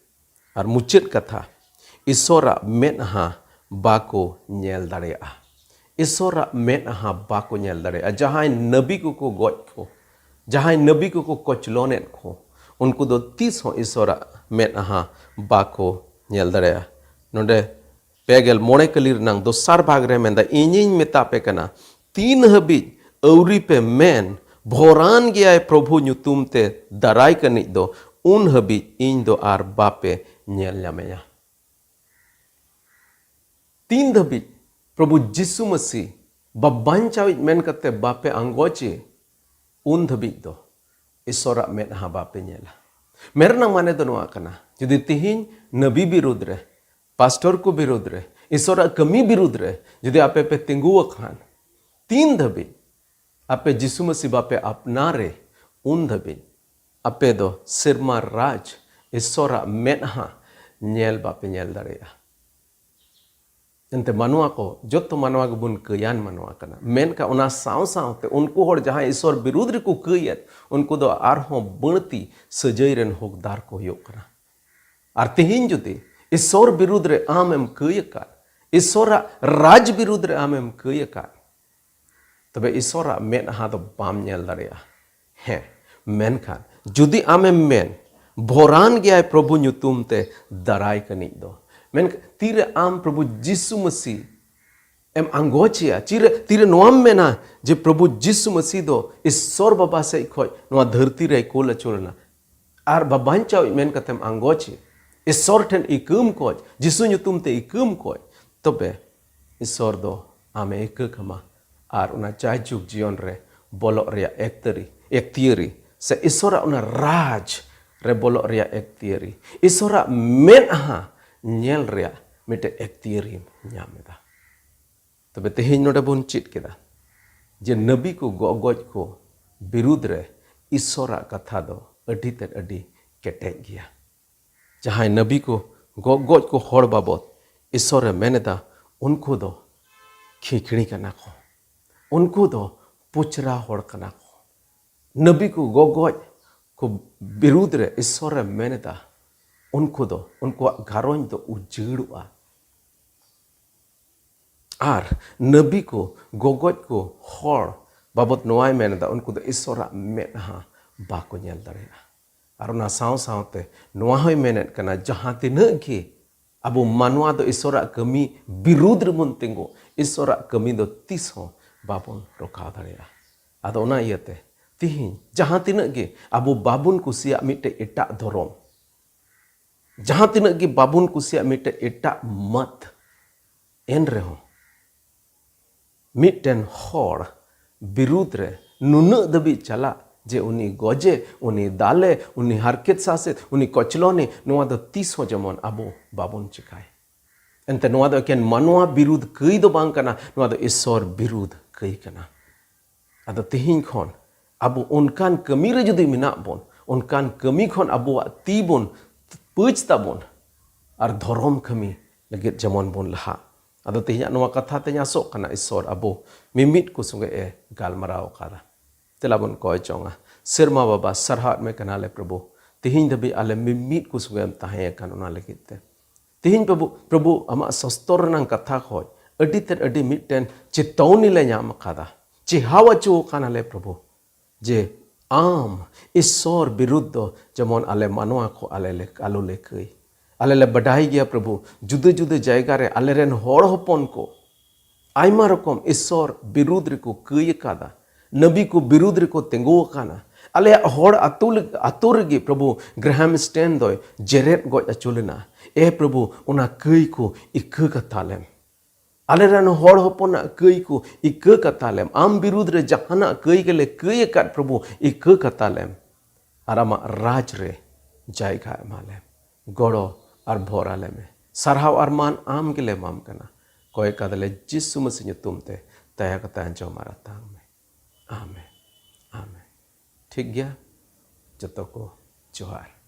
ᱟᱨ ᱢᱩᱪᱟᱹᱫ ᱠᱟᱛᱷᱟ, ᱤᱥᱚᱨᱟᱜ ᱢᱮᱫᱦᱟ ᱵᱟᱠᱚ ᱧᱮᱞ ᱫᱟᱲᱮᱭᱟᱜᱼᱟ᱾ ᱤᱥᱚᱨᱟᱜ ᱢᱮᱫᱦᱟ ᱵᱟᱠᱚ ᱧᱮᱞ ᱫᱟᱲᱮᱭᱟᱜᱼᱟ᱾ ᱡᱟᱦᱟᱸᱭ ᱱᱟᱹᱵᱤ ᱠᱚᱠᱚ ᱜᱚᱡ ᱠᱚ, ᱡᱟᱦᱟᱸᱭ ᱱᱟᱹᱵᱤ ᱠᱚᱠᱚ ᱠᱚᱪᱞᱚᱱᱮᱫ ᱠᱚ, ᱩᱱᱠᱩ ᱫᱚ ᱛᱤᱥ ᱦᱚᱸ ᱤᱥᱚᱨᱟᱜ ᱢᱮᱫᱦᱟ ᱵᱟᱠᱚ ᱧᱮᱞ ᱫᱟᱲᱮᱭᱟᱜᱼᱟ᱾ ᱱᱚᱰᱮ ᱯᱮ ᱜᱮᱞ ᱢᱚᱬᱮ ᱠᱟᱹᱞᱤ ᱨᱮᱱᱟᱝ ᱫᱚᱥᱟᱨ ᱵᱷᱟᱜᱽ ᱨᱮ ᱢᱮᱱᱫᱟ, ᱤᱧᱤᱧ ᱢᱮᱛᱟ ᱯᱮ ᱠᱟᱱᱟ, ᱛᱤᱱ ᱦᱟᱹᱵᱤᱡ ᱟᱹᱣᱨᱤ ᱯᱮ ᱢᱮᱱ, ᱵᱷᱚᱨᱟᱱ ᱜᱮᱭᱟᱭ ᱯᱨᱚᱵᱷᱩ ᱧᱩᱛᱩᱢ ᱛᱮ ᱫᱟᱨᱟᱭ ᱠᱟᱹᱱᱤᱡ ᱫᱚ, ᱩᱱ ᱦᱟᱹᱵᱤᱡ ᱤᱧ ᱫᱚ ᱟᱨ ᱵᱟᱯᱮ ᱧᱮᱞ ᱧᱟᱢᱮᱭᱟ᱾ ᱛᱤᱱ ᱫᱷᱟᱹᱵᱤᱡ ᱯᱨᱚᱵᱷᱩ ᱡᱤᱥᱩ ᱢᱟᱹᱥᱤ ᱵᱟ ᱵᱟᱧᱪᱟᱣᱤᱡ ᱢᱮᱱ ᱠᱟᱛᱮ ᱵᱟᱯᱮ ᱟᱸᱜᱚᱪᱮ, ᱩᱱ ᱫᱷᱟᱹᱵᱤᱡ ᱫᱚ ᱤᱥᱚᱨᱟᱜ ᱢᱮᱫᱦᱟ ᱵᱟᱯᱮ ᱧᱮᱞᱟ᱾ ᱢᱮᱱ ᱨᱮᱱᱟᱜ ᱢᱟᱱᱮ ᱫᱚ ᱱᱚᱣᱟ ᱠᱟᱱᱟ, ᱡᱩᱫᱤ ᱛᱤᱦᱤᱧ ᱱᱟᱹᱵᱤ ᱵᱤᱨᱩᱫᱽ ᱨᱮ, ᱯᱟᱥᱴᱚᱨ ᱠᱚ ᱵᱤᱨᱩᱫᱽ ᱨᱮ, ᱤᱥᱚᱨᱟᱜ ᱠᱟᱹᱢᱤ ᱵᱤᱨᱩᱫᱽ ᱨᱮ ᱡᱩᱫᱤ ᱟᱯᱮ ᱯᱮ ᱛᱤᱸᱜᱩ ᱟᱠᱟᱱ, ᱛᱤᱱ ᱫᱷᱟᱹᱵᱤᱡ ᱟᱯᱮ ᱡᱤᱥᱩ ᱢᱟᱹᱥᱤ ᱵᱟᱯᱮ ᱟᱯᱱᱟᱨᱮ, ᱩᱱ ᱫᱷᱟᱹᱵᱤᱡ ᱟᱯᱮ ᱫᱚ ᱥᱮᱨᱢᱟ ᱨᱟᱡᱽ ᱤᱥᱚᱨᱟᱜ ᱢᱮᱫᱦᱟ ᱧᱮᱞ ᱵᱟᱯᱮ ᱧᱮᱞ ᱫᱟᱲᱮᱭᱟᱜᱼᱟ᱾ ᱮᱱᱛᱮ ᱢᱟᱱᱣᱟ ᱠᱚ, ᱡᱚᱛᱚ ᱢᱟᱱᱣᱟ ᱜᱮᱵᱚᱱ ᱠᱟᱹᱭᱟᱱ ᱢᱟᱱᱣᱟ ᱠᱟᱱᱟ, ᱢᱮᱱᱠᱷᱟᱱ ᱚᱱᱟ ᱥᱟᱶ ᱥᱟᱶᱛᱮ ᱩᱱᱠᱩ ᱦᱚᱲ ᱡᱟᱦᱟᱸᱭ ᱤᱥᱚᱨ ᱵᱤᱨᱩᱫᱽ ᱨᱮᱠᱚ ᱠᱟᱹᱭᱮᱫ, ᱩᱱᱠᱩ ᱫᱚ ᱟᱨᱦᱚᱸ ᱵᱟᱹᱲᱛᱤ ᱥᱟᱹᱡᱟᱹᱭ ᱨᱮᱱ ᱦᱚᱠᱫᱟᱨ ᱠᱚ ᱦᱩᱭᱩᱜ ᱠᱟᱱᱟ᱾ ᱟᱨ ᱛᱤᱦᱤᱧ ᱡᱩᱫᱤ ᱤᱥᱚᱨ ᱵᱤᱨᱩᱫᱽ ᱨᱮ ᱟᱢᱮᱢ ᱠᱟᱹᱭ ᱟᱠᱟᱫ, ᱤᱥᱚᱨᱟᱜ ᱨᱟᱡᱽ ᱵᱤᱨᱩᱫᱽ ᱨᱮ ᱟᱢᱮᱢ ᱠᱟᱹᱭ ᱟᱠᱟᱫ, ᱛᱚᱵᱮ ᱤᱥᱚᱨᱟᱜ ᱢᱮᱫᱦᱟ ᱫᱚ ᱵᱟᱢ ᱧᱮᱞ ᱫᱟᱲᱮᱭᱟᱜᱼᱟ᱾ ᱦᱮᱸ, ᱢᱮᱱᱠᱷᱟᱱ ᱡᱩᱫᱤ ᱟᱢᱮᱢ ᱢᱮᱱ, ᱵᱷᱚᱨᱟᱱ ᱜᱮᱭᱟᱭ ᱯᱨᱚᱵᱷᱩ ᱧᱩᱛᱩᱢ ᱛᱮ ᱫᱟᱨᱟᱭ ᱠᱟᱹᱱᱤᱡ ᱫᱚ, ᱢᱮᱱᱠᱷᱟᱱ ᱛᱤᱨᱮ ᱟᱢ ᱯᱨᱚᱵᱷᱩ ᱡᱤᱥᱩ ᱢᱟᱹᱥᱤ ᱮᱢ ᱟᱸᱜᱚᱪᱮᱭᱟ, ᱛᱤᱨᱮ, ᱛᱤᱨᱮ ᱱᱚᱣᱟᱢ ᱢᱮᱱᱟ ᱡᱮ ᱯᱨᱚᱵᱷᱩ ᱡᱤᱥᱩ ᱢᱟᱹᱥᱤ ᱫᱚ ᱤᱥᱚᱨ ᱵᱟᱵᱟ ᱥᱮᱡ ᱠᱷᱚᱡ ᱱᱚᱣᱟ ᱫᱷᱟᱹᱨᱛᱤ ᱨᱮᱭ ᱠᱳᱞ ᱟᱹᱪᱩᱨ ᱮᱱᱟ, ᱟᱨ ᱵᱟᱵᱟᱧᱪᱟᱣᱤᱡ ᱢᱮᱱ ᱠᱟᱛᱮᱢ ᱟᱸᱜᱚᱪᱮ, ᱤᱥᱚᱨ ᱴᱷᱮᱱ ᱤᱠᱟᱹᱢ ᱠᱚᱡ, ᱡᱤᱥᱩ ᱧᱩᱛᱩᱢ ᱛᱮ ᱤᱠᱟᱹᱢ ᱠᱚᱡ, ᱛᱚᱵᱮ ᱤᱥᱚᱨ ᱫᱚ ᱟᱢᱮ ᱤᱠᱟᱹ ᱠᱟᱢᱟ᱾ ᱟᱨ ᱚᱱᱟ ᱡᱟᱭᱡᱩᱜᱽ ᱡᱤᱭᱚᱱ ᱨᱮ ᱵᱚᱞᱚᱜ ᱨᱮᱭᱟᱜ ᱮᱠᱛᱟᱹᱨᱤ, ᱮᱠᱛᱤᱭᱟᱹᱨᱤ ᱥᱮ ᱤᱥᱚᱨᱟᱜ ᱚᱱᱟ ᱨᱟᱡᱽ ᱨᱮ ᱵᱚᱞᱚᱜ ᱨᱮᱭᱟᱜ ᱮᱠᱛᱤᱭᱟᱹᱨᱤ, ᱤᱥᱚᱨᱟᱜ ᱢᱮᱫᱦᱟ ᱧᱮᱞ ᱨᱮᱭᱟᱜ ᱢᱤᱫᱴᱮᱡ ᱮᱠᱛᱤᱭᱟᱹᱨᱤᱢ ᱧᱟᱢ ᱮᱫᱟ᱾ ᱛᱚᱵᱮ ᱛᱮᱦᱮᱧ ᱱᱚᱰᱮ ᱵᱚᱱ ᱪᱮᱫ ᱠᱮᱫᱟ ᱡᱮ ᱱᱟᱹᱵᱤ ᱠᱚ ᱜᱚᱜᱚᱡ ᱠᱚ ᱵᱤᱨᱩᱫᱽ ᱨᱮ ᱤᱥᱚᱨᱟᱜ ᱠᱟᱛᱷᱟ ᱫᱚ ᱟᱹᱰᱤ ᱛᱮᱫ ᱟᱹᱰᱤ ᱠᱮᱴᱮᱡ ᱜᱮᱭᱟ᱾ ᱡᱟᱦᱟᱸᱭ ᱱᱟᱹᱵᱤ ᱠᱚ ᱜᱚᱜᱚᱡ ᱠᱚ ᱦᱚᱲ ᱵᱟᱵᱚᱫ ᱤᱥᱚᱨᱮ ᱢᱮᱱ ᱮᱫᱟ, ᱩᱱᱠᱩ ᱫᱚ ᱠᱷᱤᱠᱲᱤ ᱠᱟᱱᱟ ᱠᱚ, ᱩᱱᱠᱩ ᱫᱚ ᱯᱩᱪᱨᱟ ᱦᱚᱲ ᱠᱟᱱᱟ ᱠᱚ᱾ ᱱᱟᱹᱵᱤ ᱠᱚ ᱜᱚᱜᱚᱡ ᱠᱚ ᱵᱤᱨᱩᱫᱽ ᱨᱮ ᱤᱥᱥᱚᱨᱮ ᱢᱮᱱ ᱮᱫᱟ, ᱩᱱᱠᱩ ᱫᱚ, ᱩᱱᱠᱩᱣᱟᱜ ᱜᱷᱟᱨᱚᱸᱡᱽ ᱫᱚ ᱩᱡᱟᱹᱲᱚᱜᱼᱟ᱾ ᱟᱨ ᱱᱟᱹᱵᱤ ᱠᱚ, ᱜᱚᱜᱚᱡ ᱠᱚ ᱦᱚᱲ ᱵᱟᱵᱚᱫ ᱱᱚᱣᱟᱭ ᱢᱮᱱ ᱮᱫᱟ, ᱩᱱᱠᱩ ᱫᱚ ᱤᱥᱥᱚᱨᱟᱜ ᱢᱮᱫᱦᱟ ᱵᱟᱠᱚ ᱧᱮᱞ ᱫᱟᱲᱮᱭᱟᱜᱼᱟ᱾ ᱟᱨ ᱚᱱᱟ ᱥᱟᱶ ᱥᱟᱶᱛᱮ ᱱᱚᱣᱟ ᱦᱚᱸᱭ ᱢᱮᱱᱮᱫ ᱠᱟᱱᱟ, ᱡᱟᱦᱟᱸ ᱛᱤᱱᱟᱹᱜ ᱜᱮ ᱟᱵᱚ ᱢᱟᱱᱣᱟ ᱫᱚ ᱤᱥᱥᱚᱨᱟᱜ ᱠᱟᱹᱢᱤ ᱵᱤᱨᱩᱫᱽ ᱨᱮᱵᱚᱱ ᱛᱤᱸᱜᱩ, ᱤᱥᱥᱚᱨᱟᱜ ᱠᱟᱹᱢᱤ ᱫᱚ ᱛᱤᱥ ᱦᱚᱸ ᱵᱟᱵᱚᱱ ᱨᱚᱠᱷᱟᱣ ᱫᱟᱲᱮᱭᱟᱜᱼᱟ᱾ ᱟᱫᱚ ᱚᱱᱟ ᱤᱭᱟᱹᱛᱮ ᱛᱤᱦᱤᱧ ᱡᱟᱦᱟᱸ ᱛᱤᱱᱟᱹᱜ ᱜᱮ ᱟᱵᱚ ᱵᱟᱵᱚᱱ ᱠᱩᱥᱤᱭᱟᱜ ᱢᱤᱫᱴᱮᱡ ᱮᱴᱟᱜ ᱫᱷᱚᱨᱚᱢ, ᱡᱟᱦᱟᱸ ᱛᱤᱱᱟᱹᱜ ᱜᱮ ᱵᱟᱵᱚᱱ ᱠᱩᱥᱤᱭᱟᱜ ᱢᱤᱫᱴᱮᱡ ᱮᱴᱟᱜ ᱢᱟᱹᱛ, ᱮᱱ ᱨᱮᱦᱚᱸ ᱢᱤᱫᱴᱮᱱ ᱦᱚᱲ ᱵᱤᱨᱩᱫᱽ ᱨᱮ ᱱᱩᱱᱟᱹᱜ ᱫᱷᱟᱹᱵᱤᱡ ᱪᱟᱞᱟᱜ ᱡᱮ ᱩᱱᱤ ᱜᱚᱡᱮ, ᱩᱱᱤ ᱫᱟᱞᱮ, ᱩᱱᱤ ᱦᱟᱨᱠᱮᱛ ᱥᱟᱥᱮᱛ, ᱩᱱᱤ ᱠᱚᱪᱞᱚᱱᱮ, ᱱᱚᱣᱟ ᱫᱚ ᱛᱤᱥ ᱦᱚᱸ ᱡᱮᱢᱚᱱ ᱟᱵᱚ ᱵᱟᱵᱚᱱ ᱪᱮᱠᱟᱭ᱾ ᱮᱱᱛᱮ ᱱᱚᱣᱟ ᱫᱚ ᱮᱠᱮᱱ ᱢᱟᱱᱣᱟ ᱵᱤᱨᱩᱫᱽ ᱠᱟᱹᱭ ᱫᱚ ᱵᱟᱝ ᱠᱟᱱᱟ, ᱱᱚᱣᱟ ᱫᱚ ᱤᱥᱥᱚᱨ ᱵᱤᱨᱩᱫᱽ ᱠᱟᱹᱭ ᱠᱟᱱᱟ᱾ ᱟᱫᱚ ᱛᱮᱦᱮᱧ ᱠᱷᱚᱱ ᱟᱵᱚ ᱚᱱᱠᱟᱱ ᱠᱟᱹᱢᱤ ᱨᱮ ᱡᱩᱫᱤ ᱢᱮᱱᱟᱜ ᱵᱚᱱ, ᱚᱱᱠᱟᱱ ᱠᱟᱹᱢᱤ ᱠᱷᱚᱱ ᱟᱵᱚᱣᱟᱜ ᱛᱤ ᱵᱚᱱ ᱯᱟᱹᱪ ᱛᱟᱵᱚᱱ ᱟᱨ ᱫᱷᱚᱨᱚᱢ ᱠᱟᱹᱢᱤ ᱞᱟᱹᱜᱤᱫ ᱡᱮᱢᱚᱱ ᱵᱚᱱ ᱞᱟᱦᱟᱜ᱾ ᱟᱫᱚ ᱛᱮᱦᱮᱧᱟᱜ ᱱᱚᱣᱟ ᱠᱟᱛᱷᱟ ᱛᱮᱧ ᱟᱥᱚᱜ ᱠᱟᱱᱟ, ᱤᱥᱥᱚᱨ ᱟᱵᱚ ᱢᱤᱢᱤᱫ ᱠᱚ ᱥᱚᱸᱜᱮ ᱮ ᱜᱟᱞᱢᱟᱨᱟᱣ ᱟᱠᱟᱫᱟ᱾ ᱛᱮᱞᱟ ᱵᱚᱱ ᱠᱚᱭ ᱡᱚᱝᱟ᱾ ᱥᱮᱨᱢᱟ ᱵᱟᱵᱟ, ᱥᱟᱨᱦᱟᱣ ᱮᱫ ᱢᱮ ᱠᱟᱱᱟᱞᱮ ᱯᱨᱚᱵᱷᱩ, ᱛᱮᱦᱮᱧ ᱫᱷᱟᱹᱵᱤᱡ ᱟᱞᱮ ᱢᱤᱢᱤᱫ ᱠᱚ ᱥᱚᱸᱜᱮ ᱮᱢ ᱛᱟᱦᱮᱸ ᱟᱠᱟᱱ ᱚᱱᱟ ᱞᱟᱹᱜᱤᱫ ᱛᱮ᱾ ᱛᱮᱦᱮᱧ ᱯᱨᱚᱵᱷᱩ, ᱯᱨᱚᱵᱷᱩ ᱟᱢᱟᱜ ᱥᱚᱥᱛᱚᱨ ᱨᱮᱱᱟᱝ ᱠᱟᱛᱷᱟ ᱠᱷᱚᱡ ᱟᱹᱰᱤ ᱛᱮᱫ ᱟᱹᱰᱤ ᱢᱤᱫᱴᱮᱱ ᱪᱮᱛᱟᱣᱱᱤ ᱞᱮ ᱧᱟᱢ ᱟᱠᱟᱫᱟ, ᱪᱮᱦᱟᱣ ᱦᱚᱪᱚ ᱟᱠᱟᱱᱟᱞᱮ ᱯᱨᱚᱵᱷᱩ, ᱡᱮ ᱟᱢ ᱤᱥᱥᱚᱨ ᱵᱤᱨᱩᱫᱽ ᱫᱚ ᱡᱮᱢᱚᱱ ᱟᱞᱮ ᱢᱟᱱᱣᱟ ᱠᱚ ᱟᱞᱮ ᱞᱮ, ᱟᱞᱚ ᱞᱮ ᱠᱟᱹᱭ᱾ ᱟᱞᱮ ᱞᱮ ᱵᱟᱰᱟᱭ ᱜᱮᱭᱟ ᱯᱨᱚᱵᱷᱩ, ᱡᱩᱫᱟᱹ ᱡᱩᱫᱟᱹ ᱡᱟᱭᱜᱟ ᱨᱮ ᱟᱞᱮ ᱨᱮᱱ ᱦᱚᱲ ᱦᱚᱯᱚᱱ ᱠᱚ ᱟᱭᱢᱟ ᱨᱚᱠᱚᱢ ᱤᱥᱥᱚᱨ ᱵᱤᱨᱩᱫᱽ ᱨᱮᱠᱚ ᱠᱟᱹᱭ ᱟᱠᱟᱫᱟ, ᱱᱟᱵᱤ ᱠᱚ ᱵᱤᱨᱩᱫᱽ ᱨᱮᱠᱚ ᱛᱤᱸᱜᱩ ᱟᱠᱟᱱᱟ᱾ ᱟᱞᱮᱭᱟᱜ ᱦᱚᱲ ᱟᱛᱳ ᱞᱮ-, ᱟᱛᱳ ᱨᱮᱜᱮ ᱯᱨᱚᱵᱷᱩ ᱜᱨᱟᱦᱟᱢ ᱥᱴᱮᱱ ᱫᱚᱭ ᱡᱮᱨᱮᱫ ᱜᱚᱡ ᱦᱚᱪᱚ ᱞᱮᱱᱟ᱾ ᱮ ᱯᱨᱚᱵᱷᱩ, ᱚᱱᱟ ᱠᱟᱹᱭ ᱠᱚ ᱤᱠᱟᱹ ᱠᱟᱛᱟᱞᱮᱢ᱾ ᱟᱞᱮ ᱨᱮᱱ ᱦᱚᱲ ᱦᱚᱯᱚᱱᱟᱜ ᱠᱟᱹᱭ ᱠᱚ ᱤᱠᱟᱹ ᱠᱟᱛᱟᱞᱮᱢ᱾ ᱟᱢ ᱵᱤᱨᱩᱫᱽ ᱨᱮ ᱡᱟᱦᱟᱱᱟᱜ ᱠᱟᱹᱭ ᱜᱮᱞᱮ ᱠᱟᱹᱭ ᱟᱠᱟᱫ ᱯᱨᱚᱵᱷᱩ, ᱤᱠᱟᱹ ᱠᱟᱛᱟᱞᱮᱢ᱾ ᱟᱨ ᱟᱢᱟᱜ ᱨᱟᱡᱽ ᱨᱮ ᱡᱟᱭᱜᱟ ᱮᱢᱟᱞᱮᱢ᱾ ᱜᱚᱲᱚ ᱟᱨ ᱵᱷᱚᱨ ᱟᱞᱮ ᱢᱮ᱾ ᱥᱟᱨᱦᱟᱣ ᱟᱨ ᱢᱟᱱ ᱟᱢ ᱜᱮᱞᱮ ᱮᱢᱟᱢ ᱠᱟᱱᱟ᱾ ᱠᱚᱭ ᱠᱟᱫᱟᱞᱮ ᱡᱤᱥᱩ ᱢᱟᱹᱥᱤ ᱧᱩᱛᱩᱢ ᱛᱮ, ᱫᱟᱭᱟ ᱠᱟᱛᱮ ᱟᱸᱡᱚᱢ ᱟᱨ ᱟᱛᱟᱝ ᱢᱮ᱾ ᱟᱢᱮᱱ, ᱟᱢᱮᱱ᱾ ᱴᱷᱤᱠ ᱜᱮᱭᱟ, ᱡᱚᱛᱚ ᱠᱚ ᱡᱚᱦᱟᱨ᱾